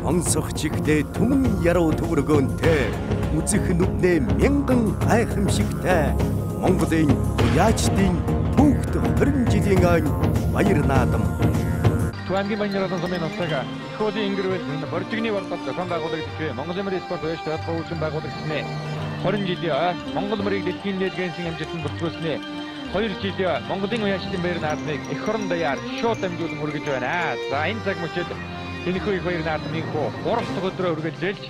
Сонсох чихтэй түмэн яруу төвөргөөнтэй, үзэх нүднээ мянган гайхамшигтай Монголын уяачдын түүхт 20 жилийн айн баяр наадам. Төв аймгийн Баянжиралан сумын нутаг их уулын ингэрвэл боржигны вардад зохион байгуулагдчихвэ. Монголын мөрийн спорт уяачд холбоо хөгжин байгуулагдсны 20 жилийн ой Монгол мөрийг дэлхийн нийлгэнсэн амжилтанд бүртгүүлсэний 2 жилийн Монголын уяачдын баяр наадмыг эх орон даяар шууд дамжуулан хүргэж байна. За энэ цаг мөчид энэхүү их баяр наадмын хүү 3 дахь өдрөө үргэлжилж,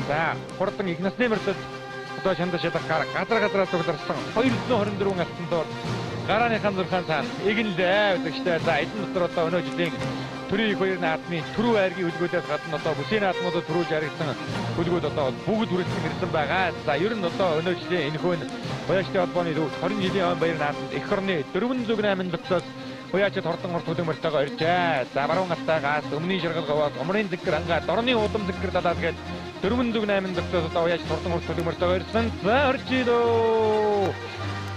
за хурдан их насны мөрдөд одоо чандаж шалгахаар газар газараа цугларсан 224 алтан доор гарааныхаа зурхаан цаана игэнлээ үзэгчтэй. За эдэн дотор одоо өнөө жилийн төрийн их баяр наадмын түрүү айргийн хүлгүүдээс гадна одоо бүсийн наадмуудад түрүүлж харагдсан хүлгүүд одоо бүгд хүрэлцэн ирсэн байгаа. За ер нь одоо өнөө жилийн энэхүү нь уяачдын холбооны төвд 20 жилийн ой баяр наадманд эх орны 408 зогсоос уяачид хордон урт хөдөг мөртөөгөө иржээ. За баруун галтаагаас өмнгийн шаргал говоос омрын зэггэр ангаа дорны удам зэггэр далаад гээд 408 зогсоос одоо уяачид хордон урт хөдөг мөртөөгөө ирсэн. За орж илөө.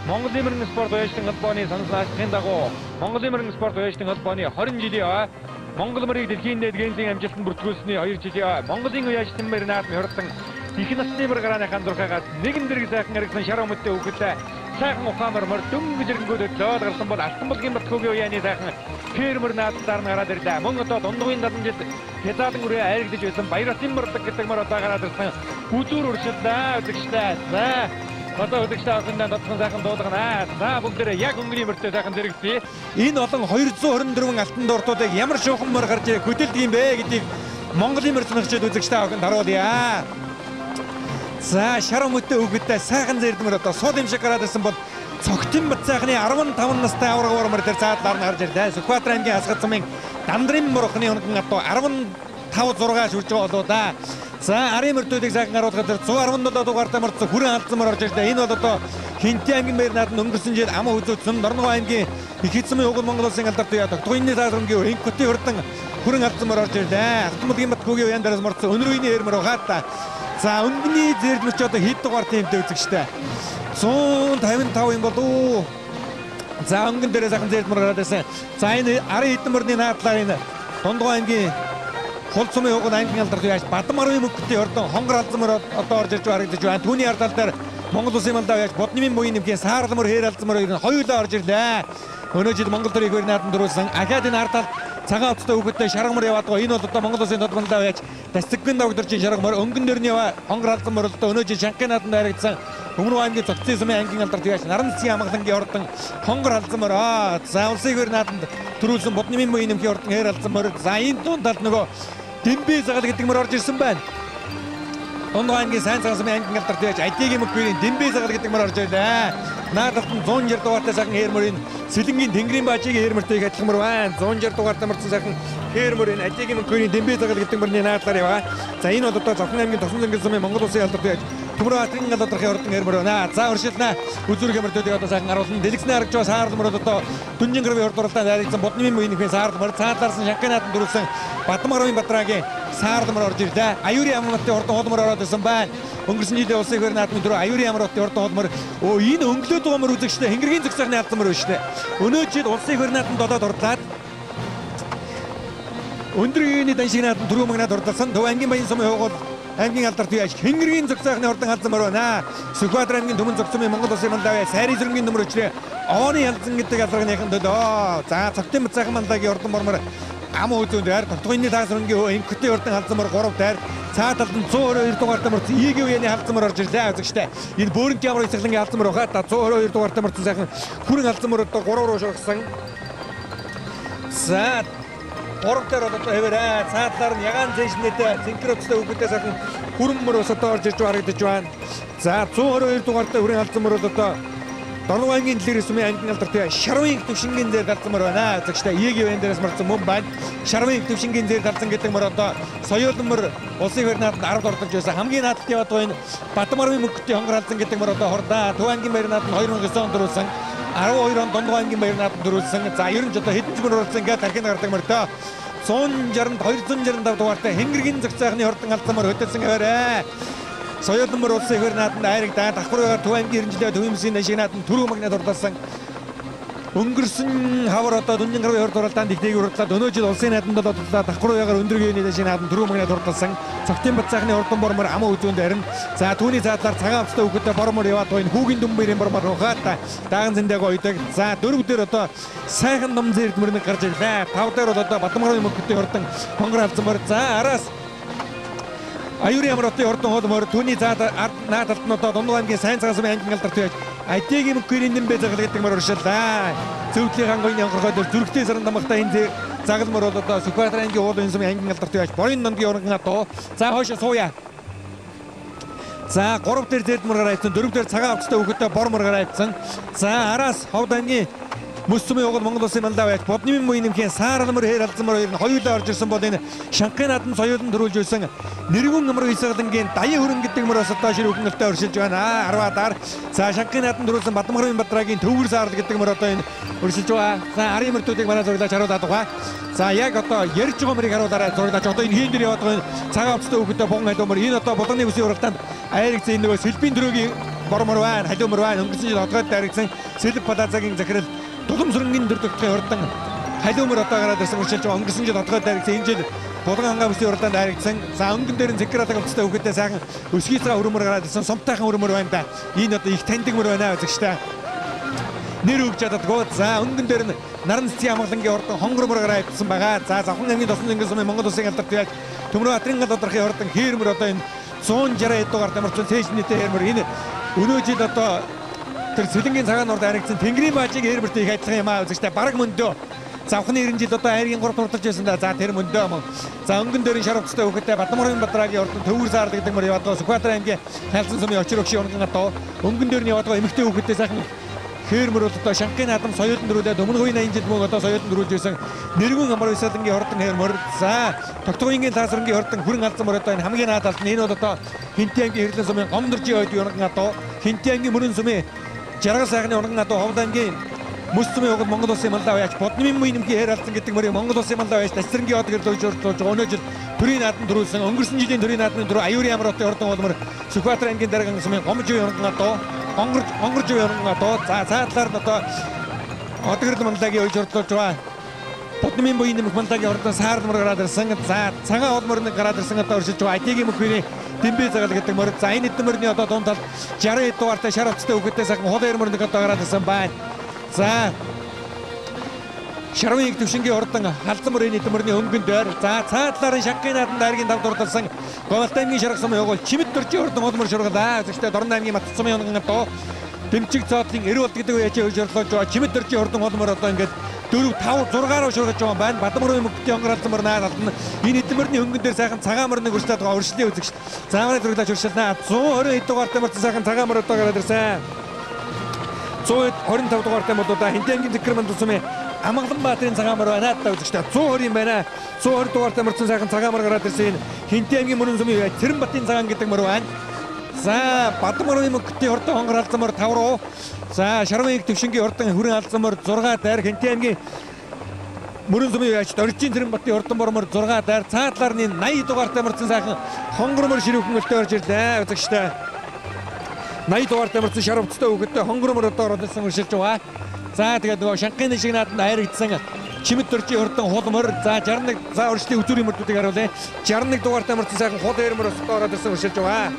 Монголын мөрөн спорт уяачдын холбооны санал наашихын дагуу Монголын мөрөн спорт уяачдын холбооны 20 жилийн ой Монгол мөрийг дэлхийн нийлгэнсийн амжилтанд бүртгүүлсэний 2 жилийн ой Монголын уяачдын баяр наадмын хурдан их насны мөр гарааныхаа зурхаагаас нэгэн дэрэг сайхан харагдсан шар өмдтэй хүүхэдтэй сайхан ухаамар мөр дөнгөж ирэнгүүтээ зөөл гарсан бол Алтан булгийн Батхүүгийн уяаны сайхан фермер наадмаар нь гараад ирлээ. Мөн одоо дундуугийн 70 жил хязаалан үрээ айрагдаж байсан Баяратын мөрдөг гэдэг мөр одоо гараад ирсэн. Үзүүр уршиллаа үзэгчтэй. За одоо үзэгчтэй охиндоо тодхон сайхан дуулгана. За бүгдээрээ яг өнгөний мөртөө сайхан зэрэгцээ. Энэ олон 224 алтан дуртуудыг ямар шуухан мөр гарч ирэх хөдөлдөг юм бэ гэдгийг Монголын мөр сонирхчид үзэгчтэй охинд харуулъя. За шар өмдтэй хүүхэдтэй сайхан зэрдмэр одоо сул юм шиг гараад ирсэн бол Цогтын бат сайхны 15 настай авраг мөр дээр цаадлаар нь гарч ирлээ. Сүхбаатар аймгийн Асгад замын Дандрын мөрөхний хоногн одоо 15 6 шүрж байгаа болоо да. За арын мөрдүүдийг сайхан харуулахад 117 дугаартай мөрдсөн хүрэн алдсан мөр орж ирлээ. Энэ бол одоо Хинти аймгийн баяр наадманд өнгөрсөн жил ам үзүүлсэн Дорногов аймгийн их эзэмийн уган Монгол улсын алдарт уяа тогтгооны таасрангийн Инкотын хурдан хүрэн алдсан мөр орж ирлээ. Алтан булгийн Батхүүгийн уяан дээрээс мөрдсөн өнөр үеийн ээр мөр хаа та. За өнгөний зэрлэмч одоо хэд дугаар тиймтэй үзэгчтэй. 155 юм болов уу? За өнгөн дээрээ сайхан зэрлэмэр гараад ирсэн. За энэ арын хэдэн мөрний наадлаар энэ Дундгой аймгийн Хул сумын уган аймгийн алдарт яаж Бадмарын мөнгөтэй ордон хонгор алзан мөр одоо орж ирж харагдаж байна. Түүний ард тал дээр Монгол улсын мандаа яаж Боднымын буян нэмхийн саарл мөр хээр алзан мөр хоёр нь хоёулаа орж ирлээ. Өнөө жил Монгол төрийн их баяр наадманд дөрүүлсэн ахаад энэ ард талд цагаан хувцастай хүүхэдтэй шарга мөр яваад байгаа. Энэ бол одоо Монгол улсын тод мандаа яаж Дасцэгэн догдоржийн шарга мөр өнгөн дөрний хонгор алзан мөр одоо өнөө жил Шанхай наадманд харагдсан Өмнө аймгийн Цогцын сумын ангийн алдарт яаж Наран цэцгийн амгалангийн ордон хонгор алзан мөр. За улсын их баяр наадманд төрүүлсэн Боднымын буян нэмхийн ордон хээр алзан мөр. За энэ дунд талд нөгөө Дэмбээ заgal гэдэг мөр орж ирсэн байна. Дундгой аймгийн сайн цагаан сумын ангийн алдарт яаж Адигийн мөнгөний Дэмбээ заgal гэдэг мөр орж ирлээ. Наадалт нь 160 дугаартай сайхан хээр мөрийн Сэлэнгийн Тэнгэрийн баажийн хээр мөртэй их адилхан мөр байна. 160 дугаартай мөрцөн сайхан хээр мөрийн Адигийн мөнгөний Дэмбээ заgal гэдэг мөрний наадлаар яваа. За энэ бол одоо Завхан аймгийн Тосон зангил сумын Монгол улсын алдарт яаж Төмөр Баатарын галуудрахын ордон хээр мөр байна. За уршилнаа. Үзүүрх мөрдүүдийг одоо сайхан харуулна. Дэлгэцний харагч байгаа саарл мөр одоо Дүнжин гарвын урд уралдаанд харагдсан Боднымын буяны саарл мөр цаадлаарсан Шанхай наадманд дөрүүлсэн Бадмаравын Батрагийн саарл мөр орж ирлээ. Аюурын амралтын ордон хол мөр ороод ирсэн байна. Өнгөрсөн жилийн улсын их баяр наадмын дөрөв Аюурын амралтын ордон хол мөр. Өө энэ өнгөлөөд байгаа мөр үзэгчтэй Тэнгэрийн зөксөхний алзан мөр биш үү? Өнөө жил улсын их баяр наадманд долоод ордлаад өндөр үеийн даншиг наадманд дөрөв магнаад ордолсон. Төв аймгийн Баян сумын хугуул аймгийн алдарт яаж Тэнгэрийн зөксөхний ордон алзан мөр байна. Сүхбаатар аймгийн Түмэн зөксөмийн Монгол улсын мандаа Сайрын сүрэнгийн нөмөр өчрөө Ооны ялзан гэдэг алдарныхан төлөө. За Цогтын сайхан мандагийн ордон мормор ам үзүүн дээр тогтгооны таасрангийн Инкотын ордон халзан мөр 3 дээр цаа талд нь 122 дугаартай мөрцөн Игийн үеийн халзан мөр орж ирлээ үзэгчтэй. Энэ бөөрөнки ямар исгэлэнгийн халзан мөр хаа та 122 дугаартай мөрцөн сайхан хүрэн халзан мөр одоо 3 руу шургасан. За 3 дээр одоо хэвээрээ цаа талаар нь ягаан зээшнэтэй зинкэр утастай хүүхэдтэй сайхан хүрэн мөр бас одоо орж ирж харагдаж байна. За 122 дугаартай хүрэн халзан мөр бол одоо Дорногов аймгийн дэлгэр сумын ангийн алдарт шарвын төвшингийн зээр далзан мөр байна. Үзэгчтэй Игийн үеийн дээрээс мөрцөн мөн байна. Шарвын төвшингийн зээр далзан гэдэг мөр одоо соёолон мөр улсын их баяр наадманд 10 ордолж байсан. Хамгийн наадалт яваад байгаа энэ Бадмарвын мөнгөтэй хонгор алзан гэдэг мөр одоо хордаа. Төв аймгийн баяр наадманд 2009 онд дөрүүлсэн. 12 онд Дундгой аймгийн баяр наадманд дөрүүлсэн. За ер нь ч одоо хэдэн ч мөр оролцсон ингээд тархинд гардаг мөртөө 160 265 дугаартай Тэнгэргийн зөгцайхны хордон алзан мөр хөдөлсөн хэвээрээ. Соёолон мөр улсын их баяр наадманд айрагдаа давхаргаар Төв аймгийн 90 жилийн төвийн мэсийн даншиг наадманд түрүү магнаад ордолсон. Өнгөрсөн хавар одоо дүнжин гаруй 20 уралдаанд их дээгүүр уралдаад өнөө жил улсын наадамд болоод давхар уягаар өндөр гээний дэшийн наадам түрүү мөнгөний турдалсан. Цогтын бат сайхны урдан бормор амаа үзүүн дээр нь. За түүний цаадлаар цагаан авцтай хүүхэдтэй бормор яваад байна. Хүүгийн дүмбэрийн бормор ухаад дааган зэндээ ойдог. За 4 дээр одоо сайхан ном зээрд мөрнөг гарч ирлээ. 5 дээр бол одоо Бадамгарын мөнгөтэй хурдан хонгор алдсан мөр. За араас Аюурын амар хотын хурдан хол мөр түүний цаад наад талд нь одоо Дундуу аймгийн сайн цагаан сумын ангийн алдарт байж Адигийн мөнгөний нэмбэ загал гэдэг мөр уршиллаа. Зөвдлийн хангойн онгорхой дээр зүрхтэй саран дамгахтай энэ загал мөр бол одоо Сүхбаатар аймгийн уулын сумын ангийн алдарт байж Борын номгийн урган адуу. За хойшоо сууя. За 3 дээр зэрд мөр гараа авсан, 4 дээр цагаан авцтай хүүхэдтэй бор мөр гараа авсан. За араас Ховд аймгийн Мөс сумын угал Монгол улсын мандаа байж Бодны мөн нэмхийн саарал мөр хээр алзан мөр хоёр нь хоёулаа орж ирсэн бол энэ Шанхын наадам соёолон төрүүлж байсан Нэргүн амар Исагалангийн Даян хөрөн гэдэг мөр бас одоо шир хөнгөлтэй өршилж байна. 10-аар за Шанхын наадам төрүүлсэн Бадамгарын Бадрагийн Төвгөр саарал гэдэг мөр одоо энэ өршилж байгаа. За арын мөртүүдийг манай зураглаач харуулад байгаа. За яг одоо ярьж байгаа мөрийг харуулаарай зураглаач. Одоо энэ хийн дээр яваад байгаа цагаан хувцастай хүүхэдтэй буган халуун мөр энэ одоо Булганы бүсийн уралдаанд айрагцсан энэ нөгөө сэлбийн төрөгийн бормор байна, халуун мөр байна. Өнгөрсөн жил хотгойд дайрагцсан Сэлб Плазагийн захирал Тулам сүрэнгийн дөрөвдөгтгийн хурдан халуун мөр одоо гараад ирсэн өршилж байгаа. Өнгөрсөн жил хотгойд дайрагцсан, энэ жил Булган хангаа бүсийн уралдаанд дайрагдсан. За өнгөн дээр нь Зэкралаг хувцастай хүүхэдтэй сайхан өсгий цагаан өрөмөр гараад ирсэн. Сумтайхан өрөмөр байна да. Энэ одоо их таньдаг мөр байна үзэгчтэй. Нэр өгч чаддаггүй. За өнгөн дээр нь Наран цэцгийн амгалангийн хурдан хонгор мөр гараа авчихсан байгаа. За Завхан аймгийн тосон зөнгөн сумын Монгол улсын алдарт яаж Төмрөө Атрын гал доторхын хурдан хээр мөр одоо энэ 160 дугаар дамарцсан цээжнийтэй хээр мөр энэ өнөө жил одоо тэр Сэлэнгийн цагаан нурд харагдсан Тэнгэрийн баажиг ээр мөртэй их адилхан юм аа үзэгчтэй. Бараг мөндөө. Завхны 90 жил одоо айргийн 3 турталж байсан да. За тэр мөндөө мөн. За өнгөн дөрөн шар хувцастай хүүхэдтэй Бадамгарын Бадрагийн урд Төвгөр саарл гэдэг мөр яваад байгаа. Сүхбаатар аймгийн Хайлсан сумын очир өгшийн унган одоо өнгөн дээр нь яваад байгаа эмэгтэй хүүхэдтэй сайхан хээр мөр бол одоо Шанхын наадам соёолон дөрүүлээд өмнө хувийн 80 жил мөн одоо соёолон дөрүүлж байсан Нэргүн амар Исаалангийн хурдан хээр мөр. За Тогтгоёнгийн таасрангийн хурдан хүрэн алзан мөр одоо энэ хамгийн наад алт нь энэ бол одоо Хинти аймгийн Хэрлэн сумын Гомдоржийн ойд унган одоо Хинти аймгийн Мөрөн сумын Жаргал сайхны унган адуу Ховд аймгийн Мөс сумын угал Монгол улсын малдаа яаж Бодны мөн нэмхийн хээр алдсан гэдэг мөрийг Монгол улсын малдаа яаж Тасрангийн од гэрлөөж орж байгаа. Өнөө жил төрийн наадам төрүүлсэн. Өнгөрсөн жилийн төрийн наадмын дөрөв Аюурын амар хотын хурдан улмар Сүхбаатар аймгийн дарган сумын Гомжийн унган адуу Гонгоржийн унган адуу. За цаадлаар нь одоо Одгэрэл малдаагийн үеж ордлуулж байгаа. Бодны буян нэмэх малдаагийн хурдан саарл мөр гараад ирсэн. За цагаан хол мөр нэг гараад ирсэн одоо өршилж байгаа. Адигийн мөхний Дэмбэ загал гэдэг мөр. За энэ эдэн мөрний одоо дунд талд 60 дугаартай шар хувцастай хүүхэдтэй сайхан хол хоёр мөр нэг одоо гараад ирсэн байна. За Шарвын их төвшингийн хурдан халзан мөрийн эдэн мөрний өнгөн дээр. За цаадлаар нь Шанхын наадам дайргийн 5 дурдалсан Говьалт аймгийн шарга сумын явуул Чимэд дөржийн хурдан хол мөр шургалаа. Үзэгчтэй Дорн аймгийн Мат сумын унган одоо Дэмчиг зоодлын Эрүү болд гэдэг үеийн үеж орлоож байгаа. Чимэд дөржийн хурдан хол мөр одоо ингээд 4 5 6-аар шургаж байгаа юм байна. Бадамрын мөнгөтэй онгор алзан мөр наад алдна. Энэ эдэн мөрний өнгөн дээр сайхан цагаан мөр нэг өршлээд байгаа. Өршлөлийн үзэгч. Зааврын зурглаач өршөлнө. 120 дугаартай мөрсөн сайхан цагаан мөр одоо гараад ирсэн. 125 дугаартай бол одоо Хинти аймгийн Зэкэр мандал сумын Амгалан Баатарын цагаан мөр байна та үзэгчтэй. 120 юм байна. 120 дугаартай мөрсөн сайхан цагаан мөр гараад ирсэн. Энэ Хинти аймгийн мөрөн сумын Цэрэнбатын цагаан гэдэг мөр байна. За Бадамрын мөнгөтэй хурдан хонгор алзан мөр 5 руу. За Шарвын их төвшингийн хурдан хүрэн алзан мөр 6 дайр Хинти аймгийн Мөрөн сумын яаж Доржийн Цэрэнбатын хурдан бормор 6 дайр цаадлаар нь 80 дугаартай мөрсөн сайхан хонгор мөр ширүүхэн өлтөө орж ирлээ үзэгчтэй. 80 дугаартай мөрсөн шар хувцастай хүүхэдтэй хонгор мөр одоо ороод ирсэн өршилж байгаа. За тэгээд нөгөө Шанхын шиг нааданд айрагдсан Чимэд дөржийн хурдан хул мөр. За 61 за өршлийн үзүүрийн мөрдүүдийг харуулъя. 61 дугаартай мөрсөн сайхан хул хоёр мөр өстөө ороод ирсэн өршилж байгаа.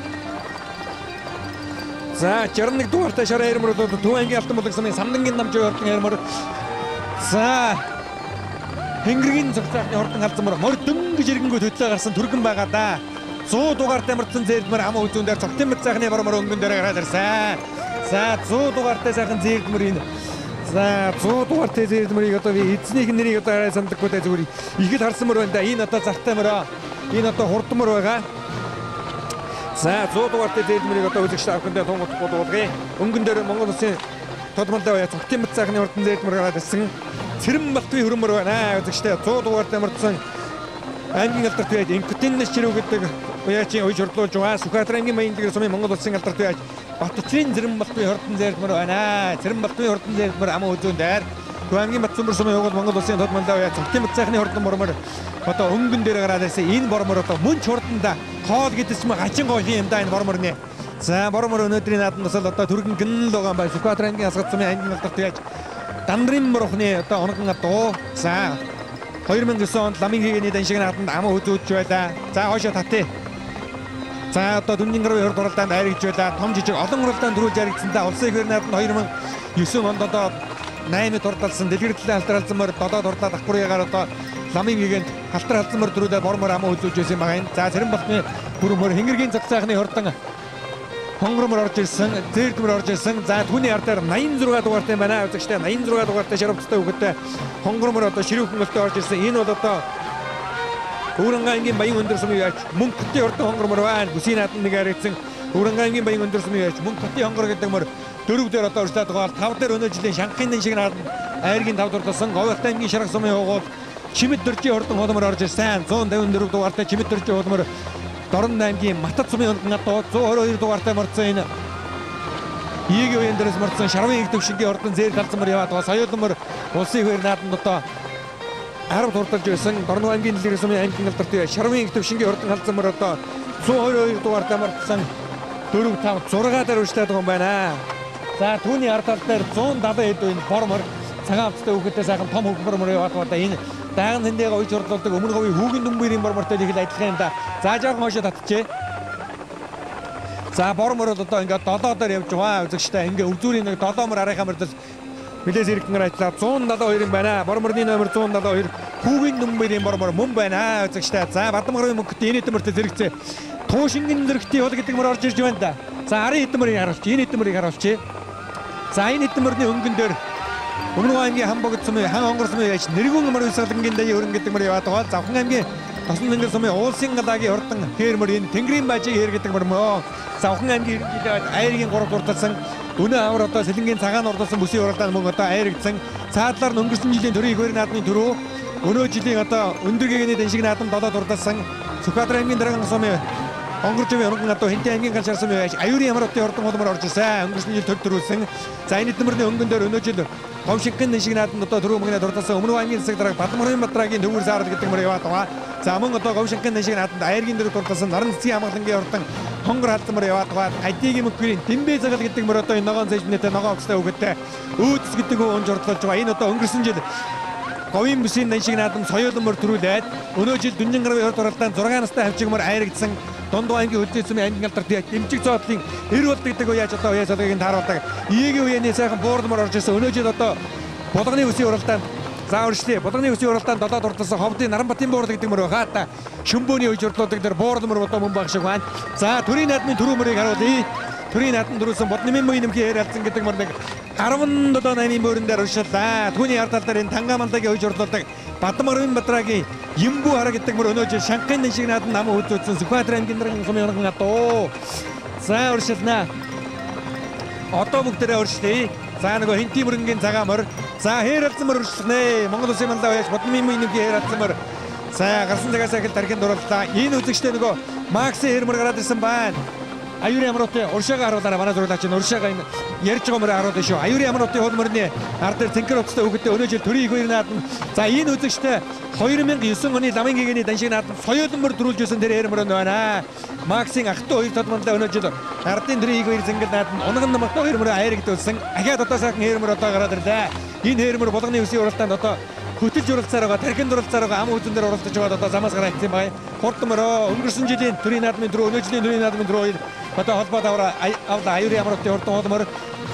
За 61 дугаартай шар хоёр мөр бол Төв аймгийн Алтан булаг сумын Самдангийн намжийн хурдан хоёр мөр. За Тэнгэргийн цогцоохны хурдан халзан мөр мөр дөнгөж иргэнгүү төлөө гарсан түргэн байгаа да. 100 дугаартай мөрдсөн зээрд мөр ам үзүүн дээр цогтын мэд сайхны бор мөр өнгөн дээр гараад ирсэн. За 100 дугаартай сайхан зээрд мөр энэ. За 100 дугаартай зээрд мөрийг одоо би эзнийх нэрийг одоо арай сандаггүй дээ зүгээр их л харсан мөр байна да. Энэ одоо зартай мөрөө. Энэ одоо хурдан мөр байгаа. За 100 дугаартай зээрд мөрийг одоо үзэгч та бүхэндээ тун утгагүй дуулгая. Өнгөн дээр Монгол улсын тодмолдоо бая цогтын мэд сайхны хурдан зээрд мөр гараад ирсэн. Цэрэн балтвын хөрөн мөр байна. Үзэгчтэй 100 дугаартай мөрдсөн аймгийн алдарт байж Инкүтэн чирүү гэдэг уяачийн уйж хурлуулж байгаа. Сүхбаатар аймгийн Маян дэлгэр сумын Монгол улсын алдарт байж Батчрын Цэрэн балтвын хурдан зээрд мөр байна. Цэрэн балтвын хурдан зээрд мөр аман үзүүн дээр. Төв аймгийн Батсүмбэр сумын явгал Монгол улсын тодмолдоо бая цогтын мэд сайхны хурдан мөрмөр одоо өнгөн дээр гараад ирсэн. Энэ бормор одоо мөн ч хурданда хоол гэдэг ч юм хачин гоё юм да энэ бормор нэ. За бормор өнөөдрийн наадам тусал одоо түргэн гэн л байгаа юм байна. Сүхбаатар аймгийн Асгат сумын аймгийн алдарт байж Дандрын морохны одоо онгон адуу. За 2009 онд ламын хийгээний даншиг нааданд ам үзүүлж байлаа. За хойшоо татъя. За одоо дүнжин гаруй хурд уралдаанд айрагж байлаа. Том жижиг олон уралдаанд төрүүлж айрагдсан да. Улсын их нааданд 2009 онд одоо 8-д уралдалсан. Дэлгэрдлээ халтар халзан морь 7-д уралдаад ах бүрийгаар одоо ламын хийгээнд халтар халзан морь төрүүлээ бор мор ам үзүүлж байсан байгаа юм. За Цэрэн болтны бүрэн мөр хингэргийн цаг сайхны хурдан хонгормор орж ирсэн, зээрдмөр орж ирсэн. За түүний ардаар 86 дугаартай байна. Үзэгчтэй 86 дугаартай шаравцтай хүүхэдтэй хонгормор одоо ширүүхэн гөлтэй орж ирсэн. Энэ бол одоо Өвөрнга аймгийн Баян өндөр сумын яаж Мөнхөтийн хурдан хонгормор байна. Бүсийн наадам нэг харагдсан. Өвөрнга аймгийн Баян өндөр сумын яаж Мөнхөтийн хонгор гэдэг мөр 4 дээр одоо урьдчилаад байгаа. 5 дээр өнөө жилийн Шанхын дэн шиг наадам айргийн 5 дурласан. Говьалт аймгийн Шарах сумын хугуул Чимэд дөржийн хурдан хулмар орж ирсэн. 154 дугаартай Чимэд дөржийн хулмар Дорн аймгийн Матат сумын хурдан одоо 122 дугаартай морцсон энэ Игийн үеэн дээрээс морцсон Шарвын их төвшингийн хурдан зээр талзан мөр яваад байгаа. Соёлон мөр улсын их хоёр наадамд одоо 10 турдалж байсан. Дорн аймгийн дэлгэр сумын аймгийн алдарт Шарвын их төвшингийн хурдан халзан мөр одоо 122 дугаартай морцсон 4 5 6 дээр үржлээд байгаа юм байна. За түүний ард тал дээр 170 хэд энэ бор мөр цагаан авцтай хүүхэдтэй сайхан том хөвгөр мөр яваад байгаа. Энэ дайган тэндээгээ уйж хурлуулдаг өмнө говийн хүүгийн дүмбэрийн бор мөртэй их л адилхан юм да. За жоохон хойшоо татчихэ. За бор мөр одоо ингээд 7 дээр явж байгаа үзэгчтэй. Ингээ өвзүүрийн нэг 7 мөр арайхаа мөрдөл нэлээс хэрэгтнэр ажиллаа. 172 юм байна. Бор мөрний номер 172 хүүгийн дүмбэрийн бор мөр мөн байна үзэгчтэй. За Бадамгарын мөнгөт энэ хэдэн мөртөө зэрэгцээ. Туушингийн зэрэгтийн хол гэдэг мөр орж ирж байна да. За арын хэдэн мөрийг харуулчих. Энэ хэдэн мөрийг харуулчих. За энэ хэдэн мөрний өнгөн дээр Өмнө аймгийн хан богд сумын хан онгор сумын яаж нэргүн мөр уйсгалангийн даяа өрн гэдэг мөр яваад байгаа. Завхан аймгийн Тосон тэнгэр сумын уулсын галагийн хурдан хээр мөр энэ Тэнгэрийн бажиг хээр гэдэг мөр мөө. Завхан аймгийн 90 жилийн айргийн 3 дурталсан. Өнөө авар одоо Сэлэнгийн цагаан урдсан бүсийн уралдаан мөн одоо айрагдсан. Цаадлаар нь өнгөрсөн жилийн төрийн их хоёрын наадмын төрөө өнөө жилийн одоо өндөр гэгэний дэншиг наадам 7 дурталсан. Сүхбаатар аймгийн дарган сумын Онгорж ивэн онгон одоо хинтээ аймгийн гал шарсан байж аюурын ямар хотын хурдан хулмар орж ирсэн. Өнгөрсөн жил төр төрүүлсэн. За энэ эднэрний өнгөн дээр өнөө жил Говьшинхэн шиг нааданд одоо түрүү мөнгөний дурдсан өмнө аймгийн засаг дарга Бадмарын Батрагийн төвөр саарл гэдэг мөр яваад байгаа. За мөн одоо Говьшинхэн шиг нааданд айргийн дөрөв дурдсан наран цэцгийн хамгаалангийн хурдан хонгор халдсан мөр яваад байгаа. Адигийн мөнгөний дэмбэ заgal гэдэг мөр одоо энэ ногоон цэжмнэтэй ногоон огстой өгөдтэй өөдөс гэдэг унж ордлож байгаа. Энэ одоо өнгөрсөн жил Говийн бүсийн дан шиг наадам соёолон мөр төрүүлээд өнөө жил дүнжин гаруй хурд уралдаан 6 настай хавчиг мөр айрагдсан. Дундуу аймгийн хөлзий сумын аймгийн алдарт дэмжиг зоодлын эр болд гэдэг үе яаж одоо уяа сологийг нь тааруулдаг. Иегийн үений сайхан буурдмар орж ирсэн. Өнөө жил одоо Булганы үсийн уралдаанд за өршлээ. Булганы үсийн уралдаанд 7 дурдсан Ховдын Наранбатын буурд гэдэг мөр байхаа та. Шөмбөөний үеж урдлуудаг дээр буурд мөр одоо мөн баг шиг байна. За төрийн наадмын түрүү мөрийг харуулъя. Төрийн наадам төрүүлсэн Боднымын мөн нэмхийн хээр алдсан гэдэг мөр нэг 17 8-ын бөөрөн дээр уршиллаа. Түүний ард тал дээр энэ Танга Мандагийн үеж урдлуудаг Бадмарын Батрагийн Ямбу хара гэдэг мөр өнөө жил Шанхын дэн шиг наадам нам үзүүлсэн Сүхбаатар аймгийн дарган сумын онгон адуу. За уршилнаа. Одоо бүгдээрээ уршлая. За нөгөө хинтийн мөрөнгийн цагаан мөр. За хээр алдсан мөр уршлах нэ. Монгол улсын мандаа яаж Боднымын мөн нэмхийн хээр алдсан мөр. За гарсан цагаас ахил тархинд дурлалаа. Энэ үзэгчтэй нөгөө Максын хээр мөр гараад ирсэн байна. Аюурын амруудын уршаага харуулаараа манай зурлаач нь уршаага энэ ярьж байгаа мөрөө харуулна шүү. Аюурын амруудын хол мөрний ард дээр цэнхэр утастай хүүхэдтэй өнөө жил төрийн их хоёр наадам. За энэ үзэгчтэй 2009 оны ламын гэгэний даншиг наадам соёолон мөр төрүүлж байсан тэр ээр мөрөө байна. Максын ах トゥ хоёр тод мандаа өнөө жил ардын төрийн их хоёр зингэл наадам унган намтай хоёр мөрөө айрагдуулсан. Ахиад одоо сайхан ээр мөр одоо гараад ирлээ. Энэ ээр мөр Булганы үсийн уралдаанд одоо хөтөлж уралцаар байгаа, тархинд уралцаар байгаа, ам үзэн дээр уралдаж байгаа одоо замаас гараа ицсэн бай. Хурд мөрөө өнгөрсөн жилийн төрийн наадмын дөрөв, өнөө жилийн төрийн наадмын дөрөв хоёр одоо холбоо давраа авла аюурын амруудын хурдан хол мөр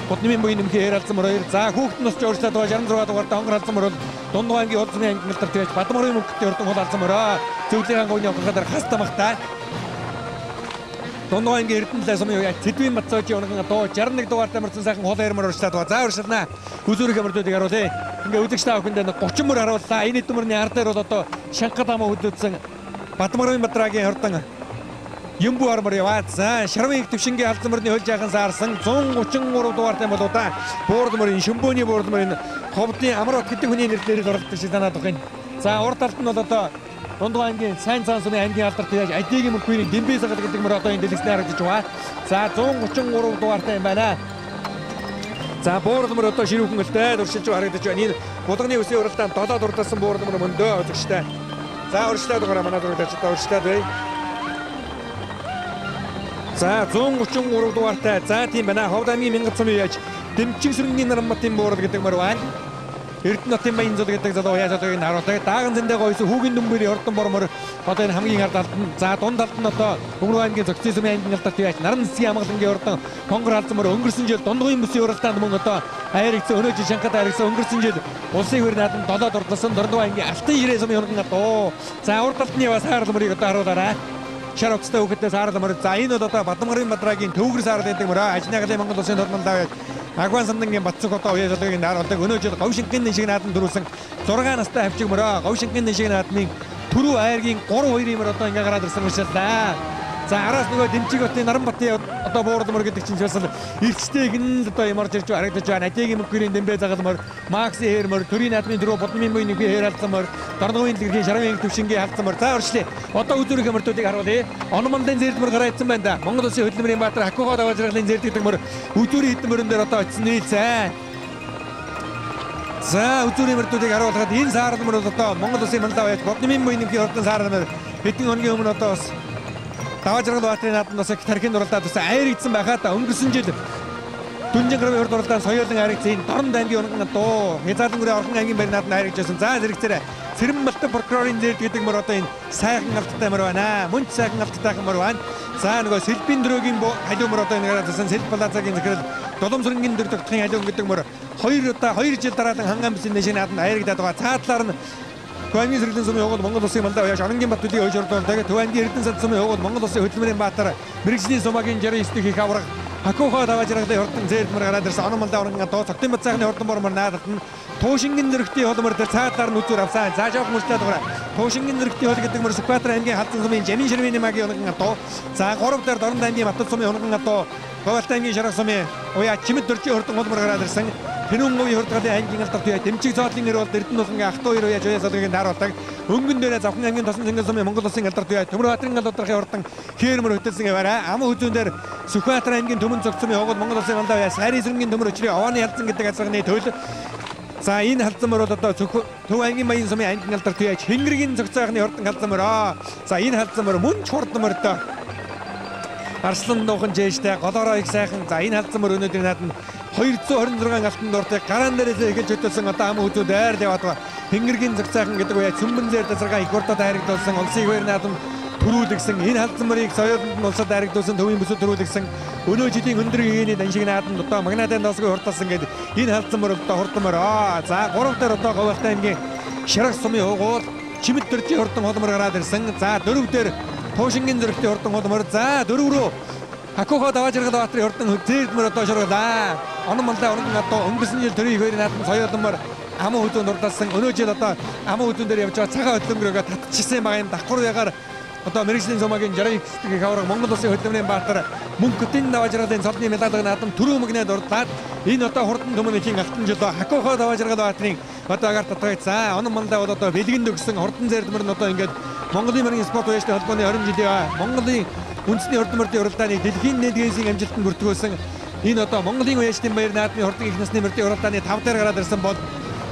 Буднымын буян нэмхийн хээр алдсан мөр хоёр. За хүүхэд нь усч өөрчлөлт байгаа 66 дугаартай хонгор алдсан мөр бол Дундуу аймгийн Улсны аймгийн алдар тэгэж Бадмарын мөнгөтэй хурдан хол алдсан мөрөө. Зөвлөгийн говийн явахаар хас тамхтай. Дундуу аймгийн Эрдэнэлээ сумын үе Цэдвийн Матцоожийн унган дуу 61 дугаартай мөрцөн сайхан хол хээр мөр өөрчлөлт байгаа. За өөрчлөлнө. Хүзүүрэх мөрдүүдийг харуулъя. Ингээ үзэгч та бүхэндээ 30 мөр харууллаа. Энэ хэдэн мөрний ард дээр бол одоо Шанхад амаа хөдөлсөн Бадмарын Батрагийн хурдан Ямбу армар яваад. За Шарвын их төвшингийн алдсан мөрний хөл жаахан саарсан 133 дугаартай болоо да. Буурд мөрийн шөмбөөний буурд мөрийн Ховдын Амрот гэдэг хүний нэр дээр оролддог шиг санаад байгаа юм. За урд талд нь бол одоо Дундуу аймгийн сайн цаан сумын аймгийн алдарт яаж Адигийн мөнхүйний дэмбээ сагал гэдэг мөр одоо энэ дэлгэцнээр харагдаж байна. За 133 дугаартай юм байна. За буурд мөр одоо ширүүхэн өлтэй дуршилж харагдаж байна. Энэ Булганы үсийн уралдаанд 7 дурдсан буурд мөр мөндөө үзэгчтэй. За урьдчилаад байгаа манай зурагч одоо урьдчилаад бай. За 133 дугаартай. За тийм байна. Ховд аймгийн Мянгат сумын яаж Дэмжиг сүрэнгийн Наранбатын буурал гэдэг мөр байна. Эрдэнэ хотын Баян зул гэдэг залуу уяа залууг нь харуулдаг. Дааган зэндээ гойсон хүүгийн дүмбэрийн хурдан бормор одоо энэ хамгийн ард талд нь за дунд талд нь одоо Өнгөрөө аймгийн Зөгцийн сумын аймгийн алдарт яаж Наран засгийн амгалангийн хурдан Хонгор халзан мөр өнгөрсөн жил Дундгуйн бүсийн уралдаанд мөн одоо айрагцсан өнөө жил Шанхад айрагцсан өнгөрсөн жил улсын хөр наадам 7-д ордлсон Дорногов аймгийн Алтан ширээ сумын хурдан дуу. За урд талд нь яваа саарл мөрийг одоо харуулаарай. Шар уцтай хүүхэдтэй саарл мөр. За энэ бол одоо Бадамгарын Бадрагийн төвгөр саарл гэдэг мөрөө. Ажнаагалын Монгол улсын тодмолдоо Агван самдангийн Батцуг одоо уяа залуугийн харуулдаг. Өнөө жил Говьшингийн шиг наадам дөрүүлсэн 6 настай хавчиг мөрөө. Говьшингийн шиг наадмын түрүү айргийн 3-2 мөр одоо ингээ гараад ирсэн мөршөлээ. За араас нөгөө Дэмчиг хотын Наранбатын одоо буурал мөр гэдэг чинь бас эрчтэй гин л одоо юм орж ирж харагдаж байна. Адигийн мөнгөрийн дэмбэ загал мөр, Макси хээр мөр, төрийн наадмын дөрөв Будмын буйн нэгэн хээр алдсан мөр, Дорноговын дэлгэрийн Шарамын төвшингийн алдсан мөр. За орчлээ. Одоо үзүүрийн мөртүүдийг харуулъя. Ономондын зэрд мөр гараа ирсэн байна да. Монгол улсын хөдөлмөрийн баатар Хакуга даваажралын зэрд гэдэг мөр үзүүрийн хэдэн мөрөн дээр одоо очсон нийлцээ. За үзүүрийн мөртүүдийг харуулхад энэ саарл мөр бол одоо Монгол улсын Мандаа яаж Будмын буйн нэгэн хурдан саарл мөр хэдэн хоногийн өмнө одоо бас Даваа жаргал Баатрын наадам бас их тархины уралдаанд бас айрагдсан байхаа та өнгөрсөн жил Дүнжин гаруй урд уралдаанд соёолон айрагдсан энэ Дорн аймгийн унган дуу Хязаалан гүрээ Орхон аймгийн байр нааданд айрагдсан. За зэрэгцээрээ Цэрэн Балтан прокурорын зэрд гэдэг мөр одоо энэ сайхан алттай мөр байна. Мөн ч сайхан алттайхан мөр байна. За нөгөө Сэлбийн дөрөгийн халиу мөр одоо энэ гараад ирсэн. Сэлб Плазагийн захирал Доломсрынгийн дөрөв тогтхын халиу гэдэг мөр 2 удаа 2 жил дараалан ханган бүсийн нэшийн нааданд айрагдаад байгаа. Цаадлаар нь Төв аймгийн сэргэлэн сумын угуул Монгол улсын Мандаа уяаш Оронгийн Бат төлөгийн хойш ордуулдаг. Төв аймгийн Эрдэнэ сад сумын угуул Монгол улсын хөдөлмөрийн баатар мэрэгжлийн сумагийн 69 дэх их авраг Хакуха даваа жаргалын хурдан зээрдмэр гараад ирсэн. Онон Мандаа орон доо цогтын бат сайхны хурдан бормор наадалт нь Туушингийн зөрөгтийн холмор дээр цаадлаар нь үзүүр авсан. За жоохон мөрчлээд байгаа. Туушингийн зөрөгтийн хол гэдэг мөр Сүхбаатар аймгийн халзан сумын Жамин ширмийн магийн унган доо. За 3 дээр Дорнод аймгийн Батал сумын унган доо. Говьалт аймгийн Шарга сумын уяа Чимэд дөржийн хурдан холмор гараад ирсэн. Тэнүүн говийн хурдгалын аймгийн алдар туяа Дэмчиг зоодлын нэр бол Эрдэнэ улгангийн ах トゥ хоёр уяа Жуяа салгагийн тааруулдаг. Өнгөн дээрээ Завхан аймгийн Тосон цэнгэл сумын Монгол улсын алдар туяа Төмөр баатрын алдархын хурдан хээрмөр хөтөлсөн яваарай. Аман хүзүүн дээр Сүхбаатар аймгийн Төмөн цогц сумын хогод Монгол улсын мандаа уяа Сайрын сүрэнгийн төмөр өчрийн овооны ялзан гэдэг азарганы төл. За энэ халзан мөр бол одоо Төв аймгийн Баян сумын аймгийн алдар туяа Хингэргийн цогцойхны хурдан халзан мөрөө. За энэ халзан мөр мөн ч хурдан мөрдөө. Арслан нуухан жээжтэй голоороо их сайхан. За энэ халзан мөр өнөөдрийн наадам 226 алтан дууртыг гараан дээрээс эхэлж хөтөлсөн одоо ам үзүүд айр яваад байгаа. Хингэргийн зэгцайхан гэдэг үе цөмбөн зэр тасаргаа их хурдад хайрагдуулсан улсын хоёр наадам төрүүлгсэн энэ халзан мөрийг соёолонд нь улсад хайрагдуулсан төвийн бүсэд төрүүлгсэн өнөө жилийн өндөр гэгээний даншиг наадамд одоо магнатын досгүй хурдалсан гэдэг энэ халзан мөр одоо хурдан мөр. За 3 дээр одоо Говьалтай аймгийн Шарга сумын угуул Чимэд дөржийн хурдан хулмар гараад ирсэн. За 4 дээр Туушингийн зөрөгтийн хурдан хулмар. За 4 рүү Хакуха даваа жаргал Баатрын хурдан зээрдмөр одоо шорголаа. Онон Мандаа орон одоо өнгөрсөн жил төрийн их хоёрын наадам соёолмор аман хүзүүнд урдалсан. Өнөө жил одоо аман хүзүүн дээр явж байгаа цагаан хөдөлмөрөөгөө татчихсан байгаа юм. Давхар ягаар одоо мэрэгжлийн сумагийн 69 дэх авраг Монгол улсын хөдөлмөрийн баатар Мөнхөтийн даваа жаргалын цолны медаль наадам түрүү мөгнөд урдлаад энэ одоо хурдан төмөн ихийн алтан жил Хакуха даваа жаргал Баатрын одоо агаар татгай. За Онон Мандаа бол одоо бэлгэнд өгсөн хурдан зээрдмөр нь одоо ингээд Монголын мөрийн спорт уяачтай холбооны 20 жилийн Монголын үндэсний хурдан мөрдийн уралдааны дэлхийн нийтгээсийн амжилтанд бүртгүүлсэн энэ одоо Монголын уяачтын баяр наадмын хурдан их насны мөрдийн уралдааны 5 дээр гараад ирсэн бол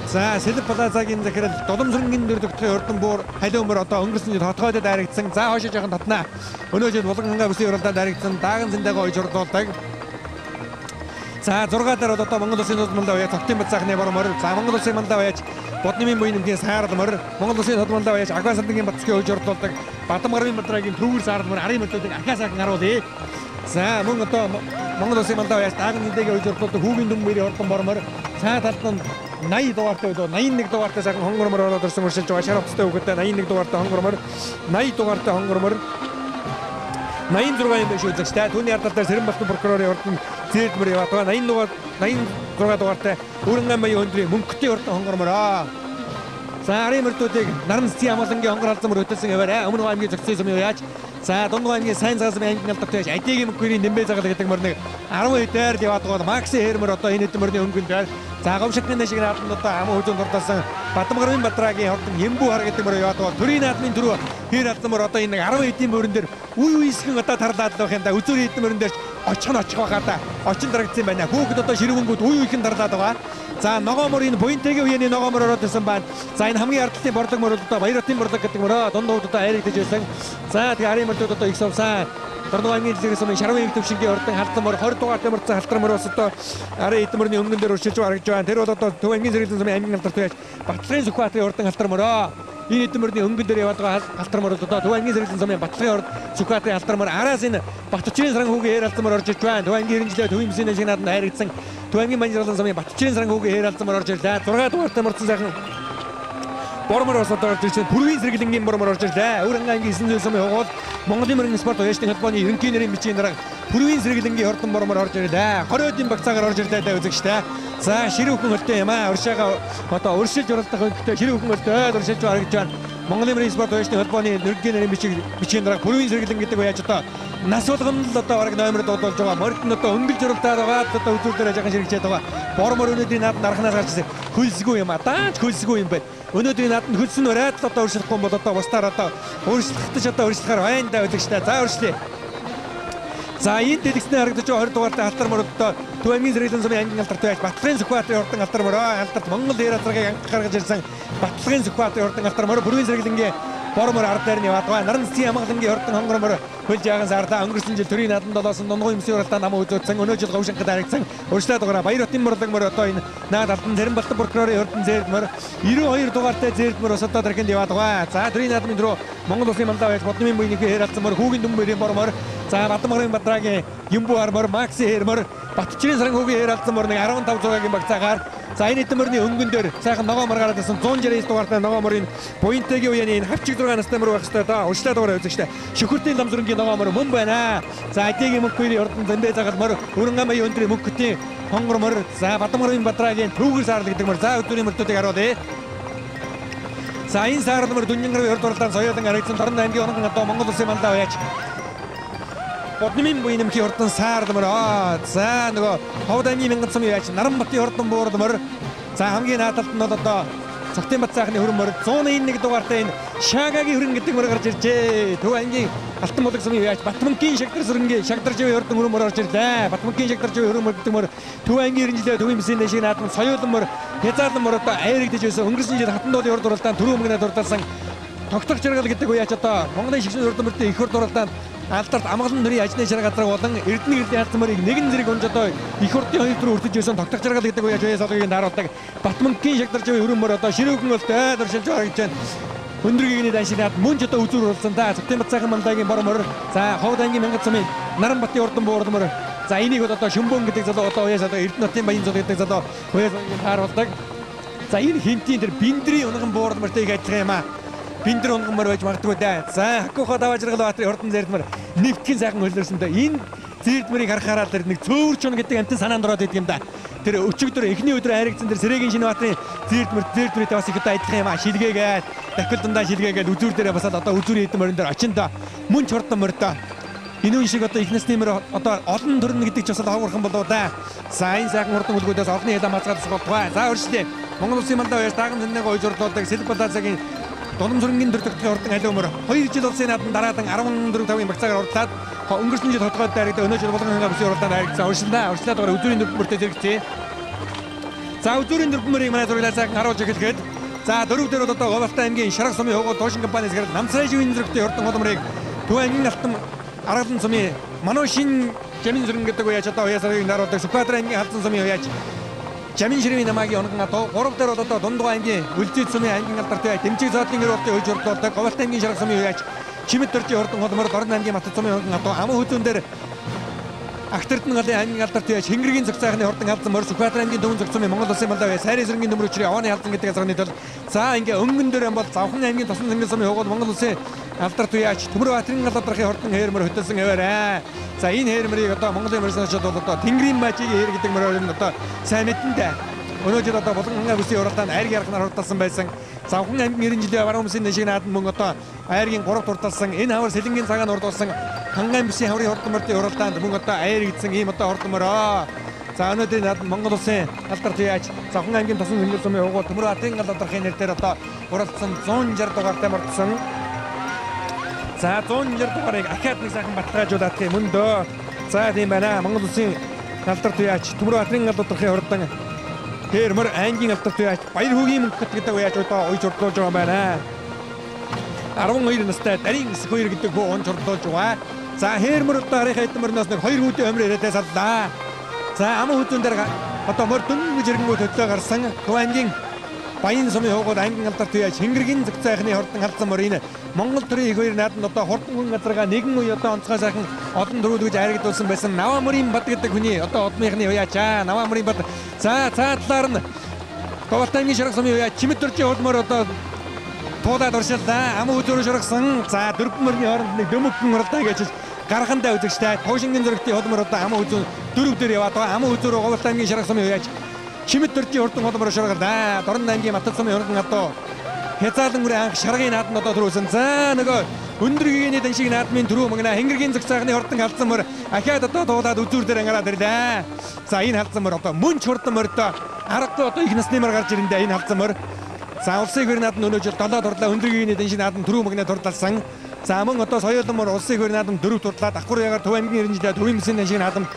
за Сэлб Плазагийн захирал Доломсрынгийн дөрөвдөх хурдан буур халиу мөр одоо өнгөрсөн жил хотгойд дайрагдсан. За хойшоо жоохон татнаа. Өнөө жил Булган хангаа бүсийн уралдаанд дайрагдсан. Дааган зэндээгөө ойж урдуулдаг. За 6 дээр одоо Монгол улсын мандаа уяа цогтын бат сайхны бор мөр. За Монгол улсын мандаа уяач Боднымын буйн нэмгийн саарл мөр. Монгол улсын мандаа уяач Агван сандангийн Батцгийн ойж урдуулдаг. Бадамгарын Бадрагийн төвөр саарл мөр арын мөрдүүдийг ахаа сайхан харуулъя. За мөн одоо Монгол улсын мандаа уяач Дааган зэндээгөө ойж урдуулдаг хүүгийн дүн мөрийн хурдан бор мөр. Цаа талд нь 80 дугаартай үү 81 дугаартай сайхан хонгор мөр ороод ирсэн өршилж байгаа. Шар хувцастай хүүхэдтэй 81 дугаартай хонгор мөр. 80 дугаартай хонгор мөр. 86 юм биш үзэгчтэй. Түүний ард талаар Сэрэн Балтан прокурорын хурдан зээрдмөр яваад байгаа. 80 дугаар 86 дугаартай Өрөнгөн маягийн өндрийн мөнхтийн хурдан хонгор мөр. За арын мөрдүүдийг Наран цэцгийн амгалангийн хонгор халзан мөр хөтөлсөн яваарай. Өмнө аймгийн зохицсон сумын яаж за Дундгой аймгийн сайн цагаан сумын аймгийн алдартай яаж Адигийн мөнхөрийн нэмбэ заgal гэдэг мөр нэг 10 дээр яваад байгаа. Макси хэр мөр одоо энэ хэдэн мөрний өнгөн дээр за Говьшигны шиг наадамд одоо аман хүзүүнд дурдсан Бадамгарын Бадрагийн хурдан Ямбүү хар гэдэг мөр яваад байгаа. Төрийн наадмын түрүү хэр алдан мөр одоо энэ 10 хэдийн мөрөн дээр үе үесхэн одоо тарлаад л байх юм да. Үзүүрийн хэдэн мөрөн дээр очих нь очих байхаа да. Очин дарагдсан байна. Хүүхэд одоо ширвэнгүүд үе үехэн тарлаад байгаа. За ногоо мөр энэ буянтэйгийн үений ногоо мөр ороод ирсэн байна. За энэ хамгийн ардталтын борлог мөр одоо Баяратын борлог гэдэг мөрөө дунд хувьд одоо айрагдаж байсан. За тэгээ арын мөрдүүд одоо их сувсан. Дорногов аймгийн дэлгэрийн сумын Шарвын их төвшингийн урдан халдсан мөр 20 дугаартай мөрдсөн халтар мөр бас одоо арын эд мөрний өмнөн дээр уршилж харагдж байна. Тэр бол одоо Төв аймгийн сэргэлэн сумын аймгийн алдарт байж Батлагын Сүхбаатарын урдан халтар мөрөө. Энэ эд мөрний өнгөн дээр яваад байгаа халтар мөр одоо Төв аймгийн сэргэлэн сумын Батлагын урд Сүхбаатарын халтар мөр араас энэ Батчирийн саранхүүгийн хээр алзан мөр орж ирж байна. Төв аймгийн 90 жилээ Төвийн бүсийн шиг нааданд хайрагдсан Төв аймгийн Манжирлан сумын Батчирийн саранхүүгийн хээр алзан мөр орж ирлээ. 6 дугаартай мөрдсөн сайхан бормор бас одоо орж ирж байна. Пүрвийн сэргэлэнгийн бормор орж ирлээ. Өвөр ангийн 9 зүйн сумын хугуул Монголын мөрийн спорт уяачны холбооны ерөнхий нэрийн бичгийн дарга Пүрвийн сэргэлэнгийн хурдан бормор орж ирлээ. 20-ийн багцаагаар орж ирлээ даа үзэгчтэй. За ширүүхэн хөлтэй юм аа. Уршаага одоо уршилж уралдах хөлтэй ширүүхэн хөлтэй уршилж харагдж байна. Монголын мөрийн спорт уяачны холбооны ерөнхий нэрийн бичгийн дарга Пүрвийн сэргэлэн гэдэг уяач одоо нас болгоно л одоо бараг номер дуудуулж байгаа. Морд нь одоо өнгөлж уралдаад байгаа. Одоо үзүүр дээр жаахан ширэгчээд байгаа. Бормор өнөөдрийн нааданд арханаас гарч ирсэн. Хөлсгүй юм аа. Даанч хөлсгүй юм байна. Өнөөдрийн нааданд хөлсөн өрөөд л одоо өршөлөхгүй бол одоо бусдаар одоо өөрчлөхдөж одоо өөрчлөхөр байна да үзэгчтэй. За өөрчлөе. За энэ дэлгэцний харагдаж байгаа 20 дугаартай халтар мөр одоо Төв аймгийн сэргэлэн сумын ангийн алдарт байж Батлагын Сүхбаатарын хурдан алтар мөрөө алдарт Монгол дээр азаргыг анх гаргаж ирсэн Батлагын Сүхбаатарын хурдан алтар мөр Бүрвийн сэргэлэнгийн бормор ард дээр нь яваад байгаа. Наран цэцгийн амгалангийн хурдан хонгор мөр хөлж яахан сарда өнгөрсөн жил төрийн нааданд долоосон дунгуй юмсын уралдаан нам үзүүлсэн өнөө жил говшинхад харагдсан урьдчилаад дугаараа Баяр хотын мурлаг мөр одоо энэ наад алдан Цэрэн Балтан прокурорын хурдан зээрд мөр 92 дугаартай зээрд мөр бас одоо дархинд яваад байгаа. За төрийн наадмын рүү Монгол улсын мандаа байж Бодномын буйны хээр алдсан мөр хүүгийн дүмбэрийн бормор за Бадамгарын Бадрагийн Юмбу армор Макси хэр мөр Батчирийн саранхүүгийн хээр алдсан мөр нэг 15 6-гийн багцаагаар за энэ эдэн мөрний өнгөн дээр сайхан ногоо мөр гараад ирсэн 169 дугаартай ногоо мөрийн буянтайгийн үеийн энэ хавчиг 6 настай мөр байх ёстой доо урьдчилаад дугаараа үзэгчтэй. Шөхөртийн лам зүрэнгийн ногоо мөр мөн байна. За Адигийн мөнхөний урдан зөндөө загаал мөр Өрөнгө маяг өндрийн мөнхөтийн хонгор мөр за Бадамгарын Бадрагийн төвгөр саарл гэдэг мөр за өдрийн мөртүүдийг харуулъя. За энэ саарл мөр Дүнжингарвын урд уралдаан соёолон харагдсан Дорн аймгийн онгон одоо Монгол улсын мандаа яаж Бодномын буян нэмхийн хурдан саарл мөр. За нөгөө Ховд аймгийн мянган сумын яаж Наранбатын хурдан буурал мөр. За хамгийн наадалт нь бол одоо Цогтын бат сайхны хөрөн мөр 101 дугаартай энэ Шаагагийн хөрөн гэдэг мөр гарч иржээ. Төв аймгийн Алтан булаг сумын яаж Батмөнгийн шагдар сүрэнгийн шагдарживын хурдан хөрөн мөр орж ирлээ. Батмөнгийн шагдарживын хөрөн мөр гэдэг мөр Төв аймгийн 90 жилээ төвийн бүсийн дэшиг наадам соёолон мөр хязгаарлан мөр одоо айрагдж байсан. Өнгөрсөн жил хатан дуулын урд уралдаан түрүү мөнгөнөд уралдаасан тогтох жаргал гэдэг үеач одоо Монголын шигшин хурдан мөртөө их хурд уралдаанд алдарт амгалан нэрийн ажны шар газраг болон Эрдэнэ гэрлийн алдсан мөрийг нэгэн зэрэг унж одоо их хурдын хоёр руу өртөж байсан тогтох жаргал гэдэг үеач уяа сологийг тааруулдаг Батмөнгийн шагдарживын хөрөн мөр одоо ширүүхэн өлтэй дуршилж байгаа гэж байна. Өндөр гигний даншиг наад мөн ч одоо үзүүр болсон да. Цогтын бат сайхан мандаагийн бор мөр за Ховд аймгийн мянган сумын Наранбатын урдан буурал мөр за энийг бол одоо Шөмбөн гэдэг залуу одоо уяа солоо Эрдэнэ хотын баян зул гэдэг залуу уяа сологийг тааруулдаг. За энэ хинтийн тэр биндрийн унган буурал мөртэй их адилхан юм аа. Биндэр унган мөр байж магадгүй дээ. За Хакухо даваа жаргал баатарын хурдан зээрдмэр нэвтгийн сайхан хөллөрсөн дээ. Энэ зээрдмэрийг харахаараа тэр нэг цөөвөрч ун гэдэг амтан санаанд ороод идэг юм да. Тэр өчигдөр эхний өдөр хайрагдсан тэр Сэрэгийн шинэ баатарын зээрдмэртэй бас их одоо адилхан юм аа. Шилгээгээд дахил дундаа шилгээгээд үзүүр дээрээ басаад одоо үзүүрийн хэдэн морин дээр очиндоо мөн ч хурдан мөрдөө. Энэ үн шиг одоо их насны мөр одоо олон төрнө гэдэг ч бас ховрох юм болоо да. За энэ сайхан хурдан хөлгүүдээс олонний хялаа мазгаад болтугай. За өршлөө. Монгол улсын мандаа баяр тааган зэннэг ойж урдуулдаг Сэлб Балазагийн Дулам сүрэнгийн дөрөвдөх хурдан халиу мөр 2 жил улсын наадам дараадан 14-5-ын багцаагаар урдлаад өнгөрсөн жил хотгойд дайрагдсан өнөө жил булган хангаа бүсийн уралдаанд дайрагдсан урьдчилаа урьдчилаад байгаа үзүүрийн дөрвөн мөртөө зэрэгцээ. За үзүүрийн дөрвөн мөрийг манай зураглаа сайхан харуулж эхлэхэд за дөрөв дээр одоо Говьалтай аймгийн Шарга сумын хугуул Туушин компани зэрэг Намсрай живийн зэрэгтэй хурдан хол мөрийг Төв аймгийн Алтан Аргалан сумын Манушин Жамин сүрэн гэдэг үеач одоо уяасарыг даруулдаг Сүхбаатар аймгийн Халзан сумын уяач Жамин ширвийн намаагийн онгон адуу 3 дээр бол одоо Дундугай аймгийн Үлзий сумын аймгийн алдартай Дэмжиг зоодлын гэр болтын хөлж урдуулдаг Говьалтай аймгийн Шарга сумын уяач Чимэд дөржийн хурдан холмор Дорн аймгийн Матад сумын онгон адуу Аман хүзүүн дээр Агтэрдэн галын аймгийн алдартай уяач Хингэргийн зөх цайхны хурдан алзан мөр Сүхбаатар аймгийн Дөвөн зөх сумын Монгол улсын малдаа уяач Сайрын сүрэнгийн төмөр өчрийн Овооны алзан гэдэг газрын тул за ингээ өнгөн дээр бол Завхан аймгийн Тосон зөнгөн сумын хугуул Монгол улсын алдарт уяач Төмөр Баатарын гал алдрахын хурдан хээр мөр хөтөлсөн хэвээрээ. За энэ хээр мөрийг одоо Монголын мөрсөнчд бол одоо Тэнгэрийн мажигийн хээр гэдэг мөрөөр нь одоо сайн мэдэн дээ. Өнөө жил одоо Булган хангаа бүсийн уралдаанд айргийн ярхнаар хурдалсан байсан. Завхан аймгийн 90 жилийн баруун бүсийн шиг наадам мөн одоо айргийн 3 хурдалсан. Энэ хавар Сэлэнгийн цагаан хурдулсан хангаан бүсийн хаврын хурдан мөртийн уралдаанд мөн одоо айрэгдсэн ийм одоо хурдан мөрөө. За өнөөдрийн наадам Монгол улсын алдарт уяач Завхан аймгийн Тосон зөнгөл сумын хугуул Төмөр Баатарын гал алдрахын нэр дээр одоо уралдсан 160 дугаартай мордсон. За 160 дугаарыг ахаад нэг сайхан баталгаажуулах юм өндөө. За тийм байна. Монгол улсын алдарт уяач Төмөр Баатарын гал алдрахын хурдан тэр мөр аймгийн алдарт уяач Баяр хөгийн мөнхөт гэдэг уяач одоо уйж урдуулж байгаа юм байна. 12 настай Дарин Эсэх хоёр гэдэг хүү унж урдуулж байгаа. За хээрмөр одоо харийнхаа хэдэн мөрнөөс нэг 2 үүдийн өмөр ирээдээ саллаа. За аман хүзүүн дээр одоо морь дөнгөж ирэнгүү төлөө гарсан Төв аймгийн Баян сумын хуугууд ангин алдарт үеэж Хингэргийн зүг сайхны хордон халдсан мөр энэ Монгол төрийн их хоёр нааданд одоо хурдан хүн газаргаа нэгэн үе одоо онцгой сайхан олон төрүүлгэж айрагдуулсан байсан Наваа мөрийн бад гэдэг хүний одоо одмынхны уяачаа Наваа мөрийн бад. За цаадлаар нь Говьт аймгийн шарга сумын уяа Чимэд төржийн хулмөр одоо туулаад уршиллаа. Аман үзүүрөө шургасан. За дөрвөн мөрний хооронд нэг дөмөггөн уралдаа гэж гаргандаа үзэгчтэй. Туушингийн зөрөгтийн хулмөр одоо аман үзүүн дөрөв дээр яваад байгаа. Аман үзүүрөө Говьт аймгийн шарга сумын уяач Чимэд төржийн хурдан хулмөр шургалаа. Дорн аймгийн Матад сумын хурдан одоо хязаалан үрээ анх шаргын нааданд одоо төрүүлсэн. За нөгөө өндөр гэгээний дан шиг наадмын түрүү мөгнө Хингэргийн зүг сайхны хурдан халдсан мөр ахиад одоо туулаад үзүүр дээр ангараад ирлээ. За энэ халдсан мөр одоо мөн ч хурдан мөрдөө аргагүй одоо их насны мөр гарч ирэндээ энэ халдсан мөр. За улсын хөр наадам өнөө жил 7 дурлаа өндөр гэгээний дан шиг наадам түрүү мөгнө турдлалсан. За мөн одоо соёолон мөр улсын хөр наадам 4 турдлаа давхар ягаар Төв аймгийн 90 жилээ Төвийн бүсийн дан шиг наадам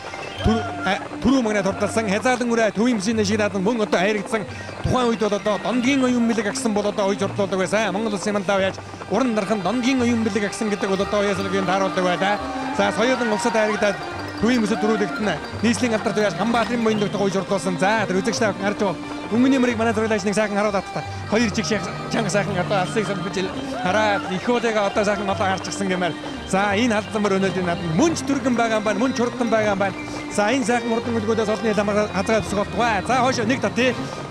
түрүү мөгнө турдлалсан. Хязаалан үрээ Төвийн бүсийн дан шиг наадам мөн одоо хайрагдсан. Тухайн үед бол одоо дондгийн оюун бэлэг агсан бол одоо ойж ордлуулдаг байсан. Монгол улсын мандаа яаж уран дархан дондгийн оюун бэлэг агсан гэдэг бол одоо уяаслагын тааруулдаг байлаа. За соёолон улсад хайрагдаад Төвийн бүсэд дөрүүлэгдэн нийслэлийн алдарт уяаж Ханбаатарын буян догтох ойж ордлуулсан. За тэр үзэгчтэй харж байгаа. Өнгөний мөрийг манай зураглагч нэг сайхан харуулад та. Хоёр жиг чанга сайхан одоо алсыг сонирхож хараад их уулыгаа одоо сайхан олон харчихсан гэмээр. За энэ халдсан мөр өнөөдрийн наадам мөн ч түргэн байгаа юм байна, мөн ч хурдан байгаа юм байна. За энэ сайхан хурдан үлгүүдээс олонний ламар хазгаа төсөх болтугай. За хойш нэг тат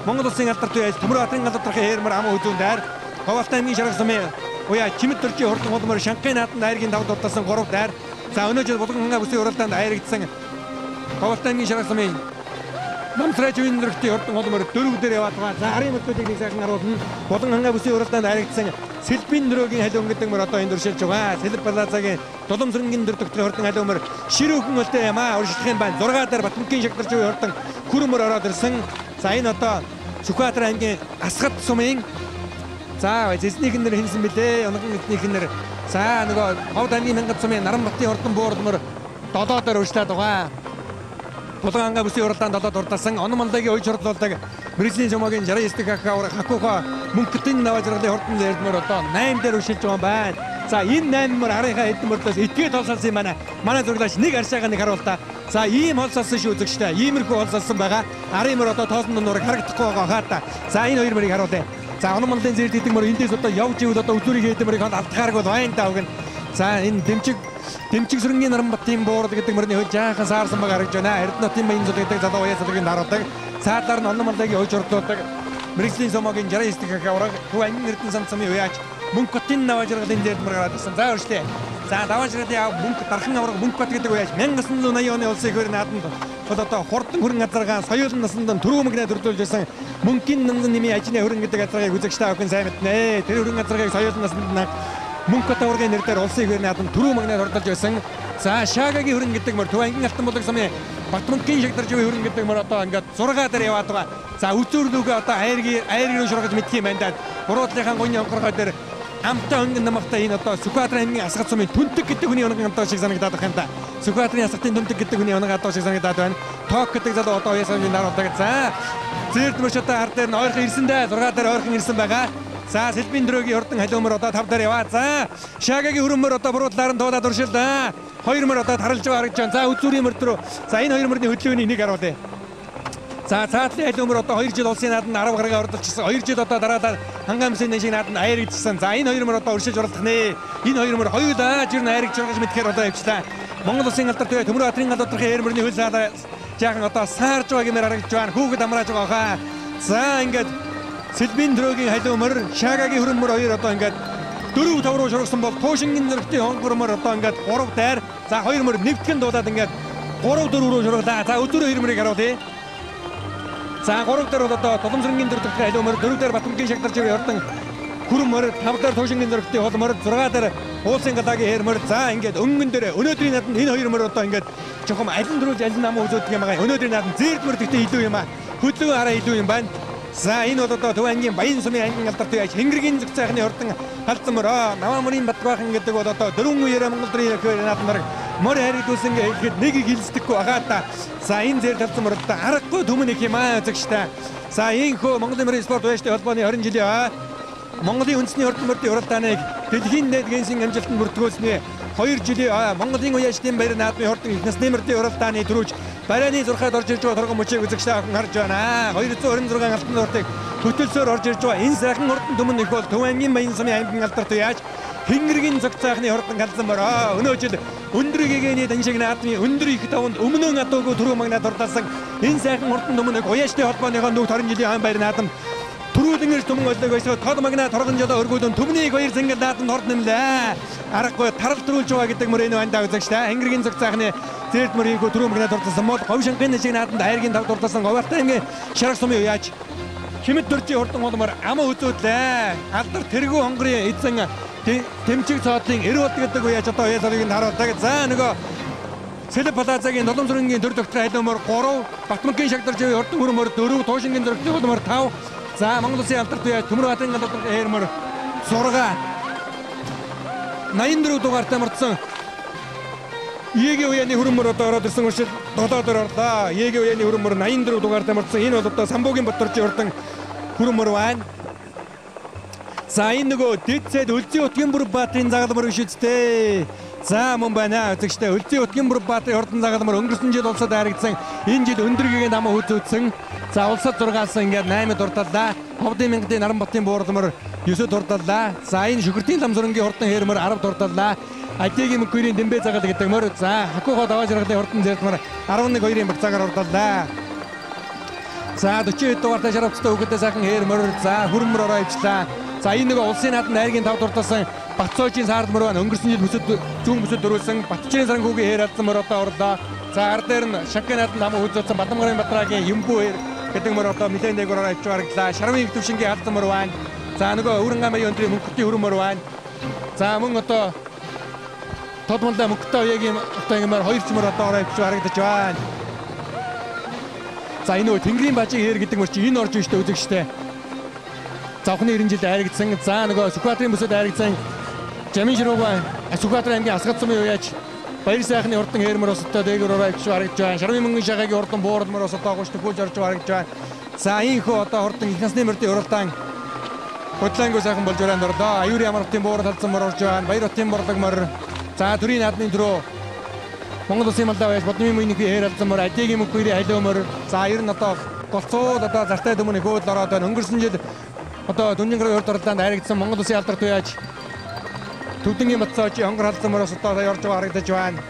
Монгол улсын алдарт үеэс Төмөр баатарын галзуурхын хээрмэр аман үзүүн дээр Говьт аймгийн шарга сумын уяа Чимэд төржийн хурдан хулмөр Шанхын нааданд айргийн тавд дурдсан 3 дайр. За өнөө жил Булган хангаа бүсийн уралдаанд айрагдсан Говьт аймгийн шарга сумын Намсраж үеийн зөрөгтийн хурдан хулмөр 4 дээр яваад байгаа. За арын мөртүүдийг нэг сайхан харуулна. Булган хангаа бүсийн уралдаанд айрагдсан Сэлбийн дөрөөгийн халиун гэдэг мөр одоо энд өршилж байгаа. Сэлб Плазагийн Дулам сүрэнгийн дөрөв дөхтрийн хурдан халиун мөр ширүүхэн өлтэй юм аа өршилэх юм байна. 6 дээр Батмөнхийн шагдарч буй хурдан хүрмөр ороод ирсэн. За энэ одоо Сүхбаатар аймгийн Асгат сумын за эзнийх нэр хинсэн бэлээ. Унган эзнийх нэр. За нөгөө Ховд аймгийн Мянгат сумын Наранбатын хурдан буурмөр 7 дээр өршлээд байгаа. Булган хангаа бүсийн уралдаанд 7 дурдсан. Онон мандагийн ойж хурдлуулдаг мэрэгжлийн чумаагийн 69 дэх хахаа хакуха мөнхтийн наваа жаргалын хурдан зэрдмөр одоо 8 дээр өршилж байгаа юм байна. За энэ 8 мөр харийнхаа хэдэн мөрдөөс итгээд холсолсон юм байна. Манай зураглагч нэг аршаагаа нэг харуул та. За ийм холсолсон шүү үзэгчтэй. Иймэрхүү холсолсон байгаа. Арын мөр одоо тоосон нураг харагдахгүй байгаа хаа та. За энэ хоёр мөрийг харуулъя. За онон манлын зэрд хэдэн мөр эндээс одоо явж ивэл одоо үзүүрийн хэдэн мөрийг алдахааргүй байна даа үгэн. За энэ дэмжиг сүрэнгийн Наранбатын буурал гэдэг мөрний хөл жаахан саарсан байгаа харагдж байна. Эрдэнэтийн баян зул гэдэг залуу уяа салгийн дараадаг. Цаадлаар нь онон манлагийн хойч ордлуулдаг. Мэрэгжлийн сомогийн 69 дэх хахаа ураг Төв аймгийн Эрдэнэ сан сумын уяач Мөнхбатын наваа жаргалын дээд мөр гараад ирсэн. За өршлээ. За даваа жаргалын ав мөнх дархан авраг Мөнхбат гэдэг уяач 1980 оны улсын их нааданд бол одоо хурдан хөрөн азаргаан соёолн насанд түрүү мөгнө төрдүүлж байсан Мөнхийн нанзан нэмийн ажины хөрөн гэдэг азаргааг үзэгчтэй авах сайн мэднэ. Тэр хөрөн азаргааг соёолн насанд Мөнхбат аваргын нэр дээр улсын их нааданд түрүү мөгнө төрдүүлж байсан. За Шаагагийн хөрөн гэдэг мөр Төв аймгийн Алтан булаг сумын Батмөнхийн шагдарч буй хөрөн гэдэг мөр одоо ингээд 6 дээр яваад байгаа. За үзүүрлүүгээ одоо айрыг рүү шургаж мэдх юм байна даа. Буруудлынхаа гоньны онхорхой дээр амтай өнгөн намхтай энэ одоо Сүхбаатар аймгийн Асгат сумын Түнтэг гэдэг хүний унган амтаа шиг санагдаад байх юм да. Сүхбаатарын Асгатын Түнтэг гэдэг хүний унган амтаа шиг санагдаад байна. Ток гэдэг залуу одоо уяасааны даруулдаг. За зээрд мөрч одоо хар дээр нь ойрхон ирсэн дээ. 6 дээр ойрхон ирсэн байгаа. За Сэлбийн дөрөөгийн хурдан халиумөр одоо 5 дээр яваа. За Шаагагийн хөрөмөр одоо буруудлаар нь туулаад уршилдаа. Хоёр мөр одоо таралж байгаа харагдаж байна. За үзүүрийн мөр рүү. За энэ хоёр мөрний хөдөлгөөнийг нэг харуулъя. За цаатлын халиумөр одоо 2 жил улсын нааданд 10 гаруй оролцсон. 2 жил одоо дараалал хангаан бүсийн шиг нааданд айрагдсан. За энэ хоёр мөр одоо өршиж оролдох нэ. Энэ хоёр мөр хоёулаа жирн айрагч ургаж мэдхээр одоо явчлаа. Монгол улсын алдар төв Төмөр баатарын галзуурхын ээр мөрний хөл заалаа жаахан одоо саарж байгаа гэмээр харагдаж байна. Хүүхэд амрааж байгаа хаа. За ингээд Сэлбийн дөрөөгийн халиумөр, Шаагагийн хөрөмөр хоёр одоо ингээд 4 5 руу шургасан бол Туушингийн зөрөгтийн хонгормор одоо ингээд 3 дайр. За хоёр мөр нэвтгэн дуулаад ингээд 3 4 рүү шургалаа. За өдөрөө хоёр мөрийг харуулъя. За 3 дээр бол одоо Тулам сүрэнгийн дөрөв дэх халиумөр, 4 дээр Батмөнхийн шагдарч хурдан хүрмөр, 5 дээр Туушингийн зөрөгтийн холмор, 6 дээр Уулсын галагийн хээрмөр. За ингээд өнгөн дээр өнөөдрийн нааданд энэ хоёр мөр одоо ингээд жоохон алин дөрүүлж алин нам үзүүлдэг юм байгаа. Өнөөдрийн нааданд зээрд мөр гэхдээ илүү юм аа. Хөдөлгөөн хараа илүү юм байна. За энэ бол одоо Төв аймгийн Баян сумын ангин алдарт үеэж Хингэргийн зүг сайхны хурдан халдсан мөр. Наваа мөрийн Батбаахан гэдэг бол одоо дөрвөн үеэрээ Монгол төрийн их наадам нарыг мөр харигдуулсан гэж хэлэхэд нэг их хилсдэхгүй байгаа та. За энэ зэр талсан мөр одоо аргагүй түмэн их юм аа үзэгчтэй. За ийхүү Монголын мөрийн спорт уяжтай холбооны 20 жилийн Монголын үндэсний хурдан мөрдийн уралдааныг дэлхийн нээлтийн амжилтанд бүртгүүлсэний 2 жилийн Монголын уяачдын баяр наадмын хурдан их насны мөрдийн уралдааны түрүүж барайны зурхайд орж ирж байгаа торгон мөчийг үзэгч та бүхэн харж байна. 226 алтан дууртыг хөтөлсөөр орж ирж байгаа энэ сайхан хурдан түмэн их бол Төв аймгийн Баян сумын аймгийн алдарт уяач Тэнгэргийн зохицаахны хурдан галзан бороо. Өнөө жил өндөр гэгээний даншиг наадмын өндөр их таванд өмнөө адуугүй түрүү магнаад урдалсан энэ сайхан хурдан түмэн их уяачтай холбооныхоо нүгт 20 жилийн хан баяр наадам түрүүлэн ирж түмэн олдог байсан. Тод магнаа торгон жолоо өргүүлэн түмнийг хоёр зингэл наадамд хорд нэмлээ. Аргагүй тарал төрүүлж байгаа гэдэг мөр энэ байна үзэгч та. Тэнгэргийн зохицаахны зээрд мөр ийхүү түрүү магнаа дурдсан бол Говьшингийн нэг наадамд хайргийн тав дурдсан Говьалтай аймгийн Шарах сумын уяач Химэд дөржийн хурдан улмаар ам үзүүллээ. Алдар тэргүү хонгорын эзэн Тэмчиг цоодлын Эрүүл гэдэг уяач одоо уяалыг нь харуулдаг. За нөгөө Сэлэв Плазагийн Нулимсрэнгийн төр доктор хайлуумар 3, Батмөнхийн шагдаржийн хурдан хөрөмөр 4, Туушингийн зөрөгтэй хөлмөр 5. За Монгол улсын алдарт уяач Төмөр баатарын галзуу хээрмөр 6. 84 дугаартай мөрдсөн Егийн уяаны хөрөмөр одоо ороод ирсэн уршил 7 дээр орлоо. Егийн уяаны хөрөмөр 84 дугаартай мөрдсөн. Энэ бол одоо Самбуугийн Батөржийн хурдан хөрөмөр байна. За энэ нөгөө дэдсэд Өлзий утгийн бүр баатрын загалмар биш үсттэй. За мөн байна үзэгчтэй. Өлзий утгийн бүр баатрын хурдан загалмар өнгөрсөн жил улсад харагдсан. Энэ жил өндөр гэгээн намаа үзүүлсэн. За улсад 6-аас ингээд 8-д дурдаллаа. Ховдын мянгадын Наранбатын буурлмар 9-д дурдаллаа. За энэ Шүхэртийн ламсрангийн хурдан хээрмэр 10-д дурдаллаа. Адигийн мөнхөрийн дэмбэ загаал гэдэг мөр. За Хакухо даваа жаргалын хурдан зээлмэр 11-2-ын багцаагаар дурдаллаа. За 42 дугаартай шаравцтай хүүхэдтэй сайхан хээрмэр. За хүрмэр ороо ивчлээ. За энэ нөгөө улсын наадмын найргийн тав дурдсан Батцоожийн саард мөр байна. Өнгөрсөн жил бүсэд зүүн бүсэд дөрүүлсэн Батчирийн сарангүүгийн хээр алдсан мөр одоо орлоо. За ар дээр нь Шанкын наадмын намын үзүүлсэн Бадамгарын Батрагийн Юмбүү хээр гэдэг мөр одоо нэлээд дээгүүр ороо ивч барагдлаа. Шарвын их төвшингийн алдсан мөр байна. За нөгөө Өвөрнгаан маягийн өндрийн мөнхөтийн хөрөн мөр байна. За мөн одоо Тодмонлаа мөнхөтөө уягийн одоо ингэмээр хоёр ч мөр одоо ороо ивч барагдаж байна. За энэ нөгөө Тэнгэрийн бажиг хээр гэдэг мөр чи энэ орж ижтэй үзэгчтэй. Завхны 90 жилд айрагдсан. За нөгөө Сүхбаатарын бүсэд айрагдсан. Жамин шируугай Сүхбаатар аймгийн Асгад сумын уяач Баяр сайхны хурдан хээрмэр ус одоо дээгүүр ороо ивч харагдж байна. Шарвын мөнгөн шагагийн хурдан бууралмар ус одоо гооч төхүүлж орж харагдж байна. За ийхүү одоо хурдан их насны мөрдийн уралдаан бодлоонгүй сайхан болж өрөөнд орлоо. Аюурын амралтын буурал халдсан мөр орж байна. Баяр хотын борлог мөр. За төрийн наадмын түрүү Монгол улсын малдаа байж Бодмын мөнхийн хээр алзан мөр, Адигийн мөнхөрийн халиу мөр. За ер нь одоо голцууд одоо зартай төмөн ихүүд ороод байна. Өнгөрсөн жил одоо дүнжин гарын урд оролдоонд хайрагдсан Монгол улсын алдарт уяач Төвдөнгийн Батцоожи хонгор халдсан мөрөөс одоо сая орж байгаа харагдаж байна.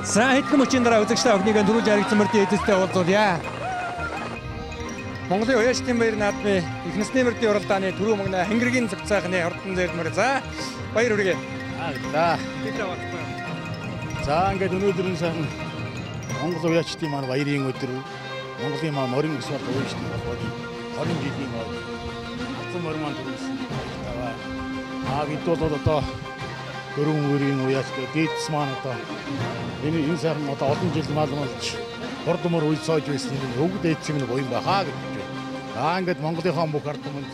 За хэдхэн мөчийн дараа үзэгчтэй охиныг түрүүлж харагдсан мөрдийн эзэстэй уулзуулъя. Монголын уяачдын баяр наадмын их насны мөрдийн уралдааны түрүү мөнгө хангэргийн зохицаахны хурдан зээлмөр. За баяр хүргэе. За. За ингээд өнөөдөр нь сайхан Монгол уяачдын маань баярын өдөр, Монголын маань морин эсвэл уяачдын холбооны 20 жилийн ойр алзан морин маань төрүүлсэн баяртай байна. Аа бид бол одоо дөрвөн бүрийн уяач дээдс маань одоо энэ сайхан одоо олон жил мал малж хурд мөр үйл сойж байсан юм өвөг дээдсийн нь буян байхаа гэж байна. Аа ингээд Монголынхаа бүх ард түмэнд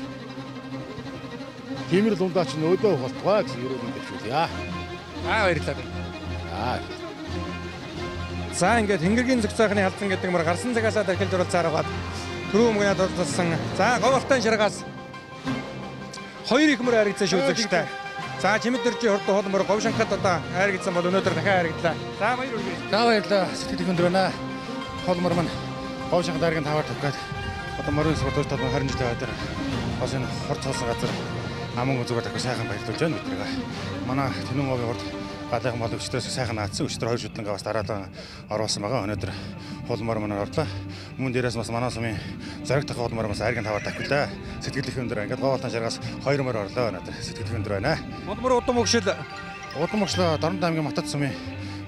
тиймэр дундаа чинь өөдөө болтугай гэсэн ерөөлөнд дэвшүүлье. Аа баярлалаа. Аа. За ингээд Тэнгэргийн зохицоохны халдсан гэдэг мөр гарсан цагаасаа дахилж оролцоор байгаад түрүү мөнгөний дурдсан. За Говьалтай шаргаас хоёр их мөр харагдсан шүү үзэгчтэй. За Чимэд дөржийн хурдан хол мөр Говьшанхад одоо хайрагдсан бол өнөөдөр дахиад харагдлаа. За баяр хүргэе. За баярлалаа. Сэтгэл их өндөр байна. Хол мөр маань Говьшанхад хайргийн таваар тавих гээд одоо морин спорт толгой 20 жилийн өдөр бас энэ хурд цолсон газар аман зүгээр тавих сайхан баярлуулж байна биднийг. Манай Тэнүүн говийн хурд галайхан бол өчтөөс сайхан наадсан. Өчтөр хоёр шүтлэнгээ бас дараалан оруулсан байгаа. Өнөөдөр хулмар манаар орлоо. Мөн дээрээс бас манай сумын зориг тах хулмар бас айргийн таваар тавхилаа. Сэтгэл их өндөр. Ингээд Говьалтай шаргаас хоёр мөр орлоо. Өнөөдөр сэтгэл их өндөр байна. Хулмар удам өгшил. Удам өгшлөө Дорнод аймгийн Матад сумын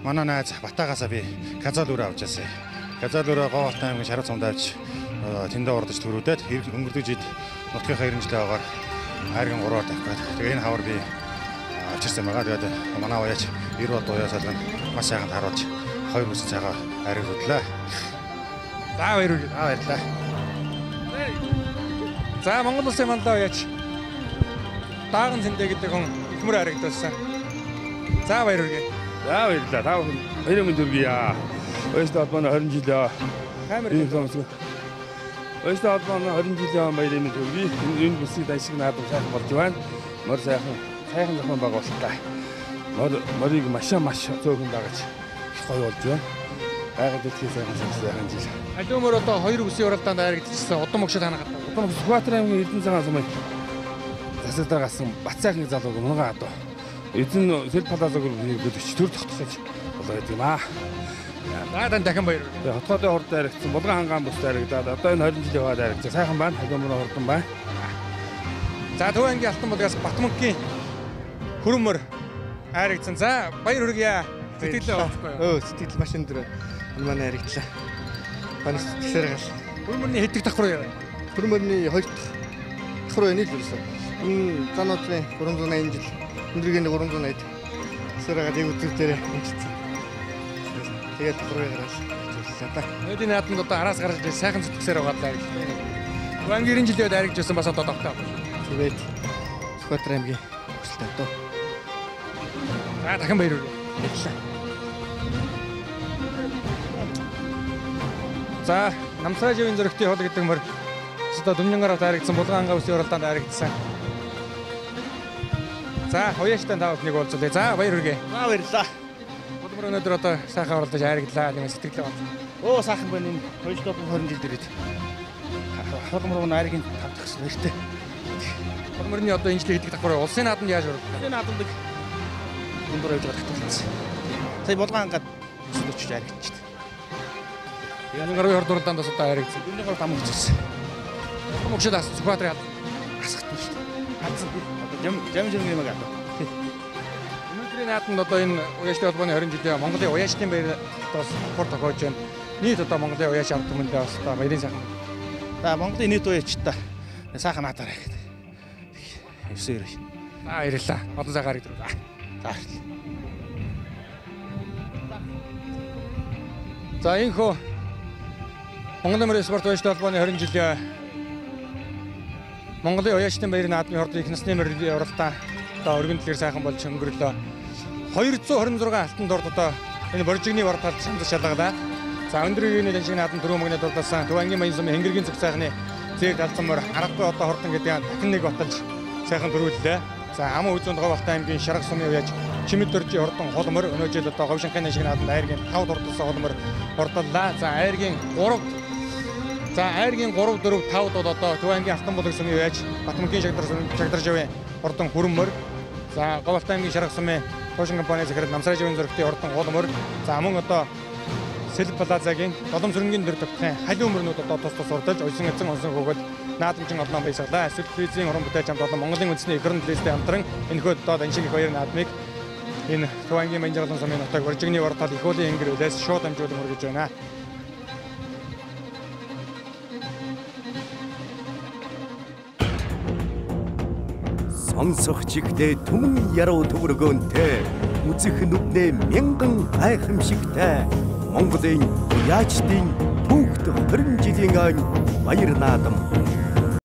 манай найз Батагаасаа би Казал өрөө авч яасан. Казал өрөө Говьалтай аймгийн Шарав сумд авч тэндээ урдж төрүүдээд өнгөрдөг жид нутгийнхаа 90 жилийн агаар айргийн 3-аар тавих гээд. Тэгээ энэ хавар би авчирсан байгаа. Тэгээд манай уяач 90 уяа салган маш сайхан харуулж хоёр бүсэн цайгаа хайргууллаа. За баяр хүргэе. За баярлалаа. За Монгол улсын мандаа уяач Дааган зэндэ гэдэг хүн их мөр харагдуулсан. За баяр хүргэе. За баярлалаа. Та бүхэн баярын мэнд хүргэе. Уяачтай холбооны 20 жил. Камер. Уяачтай холбооны 20 жилийн баярын мэнд хүргэе. Энэ бүсийг даншиг наадам сайхан болж байна. Морь сайхан зохион байгуулалттай. Морийг маш зөөхөн дагаж их гоё болж байна. Байгаль дэлхийн сайхан жил. Халиу морь одоо хоёр бүсийн уралдаанд дайрагдчихсан. Удам өгшөд танаа гадаа. Удам өгш Сүхбаатар аймгийн Эрдэнэ цагаан сумын засаглаар гарсан Бат сайхан залууг мунгаа адуу. Эзэн Сэл Плазаг хөдөлгч төр тогтоох болоо гэдэг юм аа. За тань дахин баяр. Тэгээ хотгоодын хурд дайрагдсан, Булган хангаан бус дайрагдаад одоо энэ 20 жилийн хуваа дайрагдсан. Сайхан байна. Халиу мөрийн хурдан байна. За Төв ангийн Алтан булгаас Батмөнхийн хүрэн мөр айрагдсан. За баяр хүргье. Сэтгэлээ олохгүй юу? Сэтгэл маш өндөр. Манай айрагдлаа. Манай сэтгэлээр гал. Хүрэн мөрний хэд дэх давхар юу? Хүрэн мөрний 2 дахь давхар байна л ерөөсөө. Энэ зануутрын 380 жил, өндргийн 380. Тэсээр гал яг өдөр дээр хэмжсэн. Тэгээд давхар гараад зүйлээ та. Өнөөдрийн наадамд одоо араас гарч сайхан зүтгэсээр байгаа даа гэж. Төв ангийн 90 жилийн дайрагж байсан бас одоо давтаа. Тэгээд Сүхбаатар аймгийн хүсэлт адуу. За дахин баяр хүргэе. Баярлалаа. За Намсааживын зөрөгтэй хол гэдэг мөр одоо Дүмжингарав дайрагдсан, Булган хангаа үсгийн уралдаанд дайрагдсан. За уяачтай та бүхнийг уулзлаа. За баяр хүргэе. За баярлалаа. Хулмөр өнөөдөр одоо сайхан оролдож айрагдлаа. Нэг сэтгэлээ байна. Сайхан байна энэ 2020 жил дээрээ. Хулмөр маань айргийн 5 дахь нэртэй. Хулмөрний одоо энэ жилийн хэдэх давхар улсын наадамд яаж оролдох вэ? Улсын наадамд дундуур явж байгаа татварлаа. Сая Булган хангаад өсөл өчөж айрагдчихлаа. Дүмжингаравын хорд уралдаанд бас одоо айрагдсан. Дүмжингарав там өгчихсэн. Там өгшөд ас Сүхбаатарын асахтан шүү дээ. Хадсан. Одоо жам юм гадаа. Өнөөдрийн наадамд одоо энэ уяачтай холбооны 20 жилийн Монголын уяачтын баяр одоо давхар тохиож байна. Нийт одоо Монголын уяач ард түмэндээ бас одоо баярын сайхан. За Монголын нийт уяачтай сайхан наадаарай гэдэг. 9 өрөө. За баярлалаа. Олон сайхан харагдав. За баярлалаа. За энэхүү Монголын мөрийн спорт уяачтай холбооны 20 жилийн Монголын уяачтын баярын наадмын хорд их насны мөрийн уралдаан одоо өргөн дэлгэр сайхан болж өнгөрлөө. 226 алтан дорд одоо энэ боржигны вар талд шамдаж шалгалаа. За өндөр үеийн даншиг наадам түрүү мөгнөд дурдсан Төв ангийн баян сумын хэнгэргийн зүг сайхны зээг талцсан мөр аргагүй одоо хордон гэдэг дахин нэг баталж сайхан төрүүллээ. За Аман үзүүнд Говьалтай аймгийн Шарга сумын уяач Чимэд дөржийн хордон холмор өнөө жил одоо Говьшинхын даншиг наадамд айргийн 5 дурдсан холмор хордоллаа. За айргийн 3 4 5 бол одоо Төв ангийн Алтан булаг сумын уяач Батмөнхийн шагдаржавын хордон хүрэн мөр. За Говьалтай аймгийн Шарга сумын Туушин компани захирал Намсараживын зөрөгтэй хордон голмор. За мөн одоо Сэл Плазагийн Долом сүрэнгийн төр тогтхын халиу мөрнүүд одоо тус тус урдалж уйсан эзэн онсон хөөгөл наадамжин олон баясгалаа. Эсвэл телевизийн уран бүтээлч хамт олон Монголын үндэсний эх орон телевизтэй хамтран энэхүү одоо даншиг их баяр наадмыг энэ Төв ангийн Баянжаргалан сумын нутаг боржигны вар тал их уулын ингэрүүлээс шууд дамжуулан хүргэж байна. Сонсох чигтээ түмэн яруу төвөргөөнтэй үзэх нүднээ мянган гайхамшигтай Монголын уяачдын түүхт 20 жилийн айн баяр наадам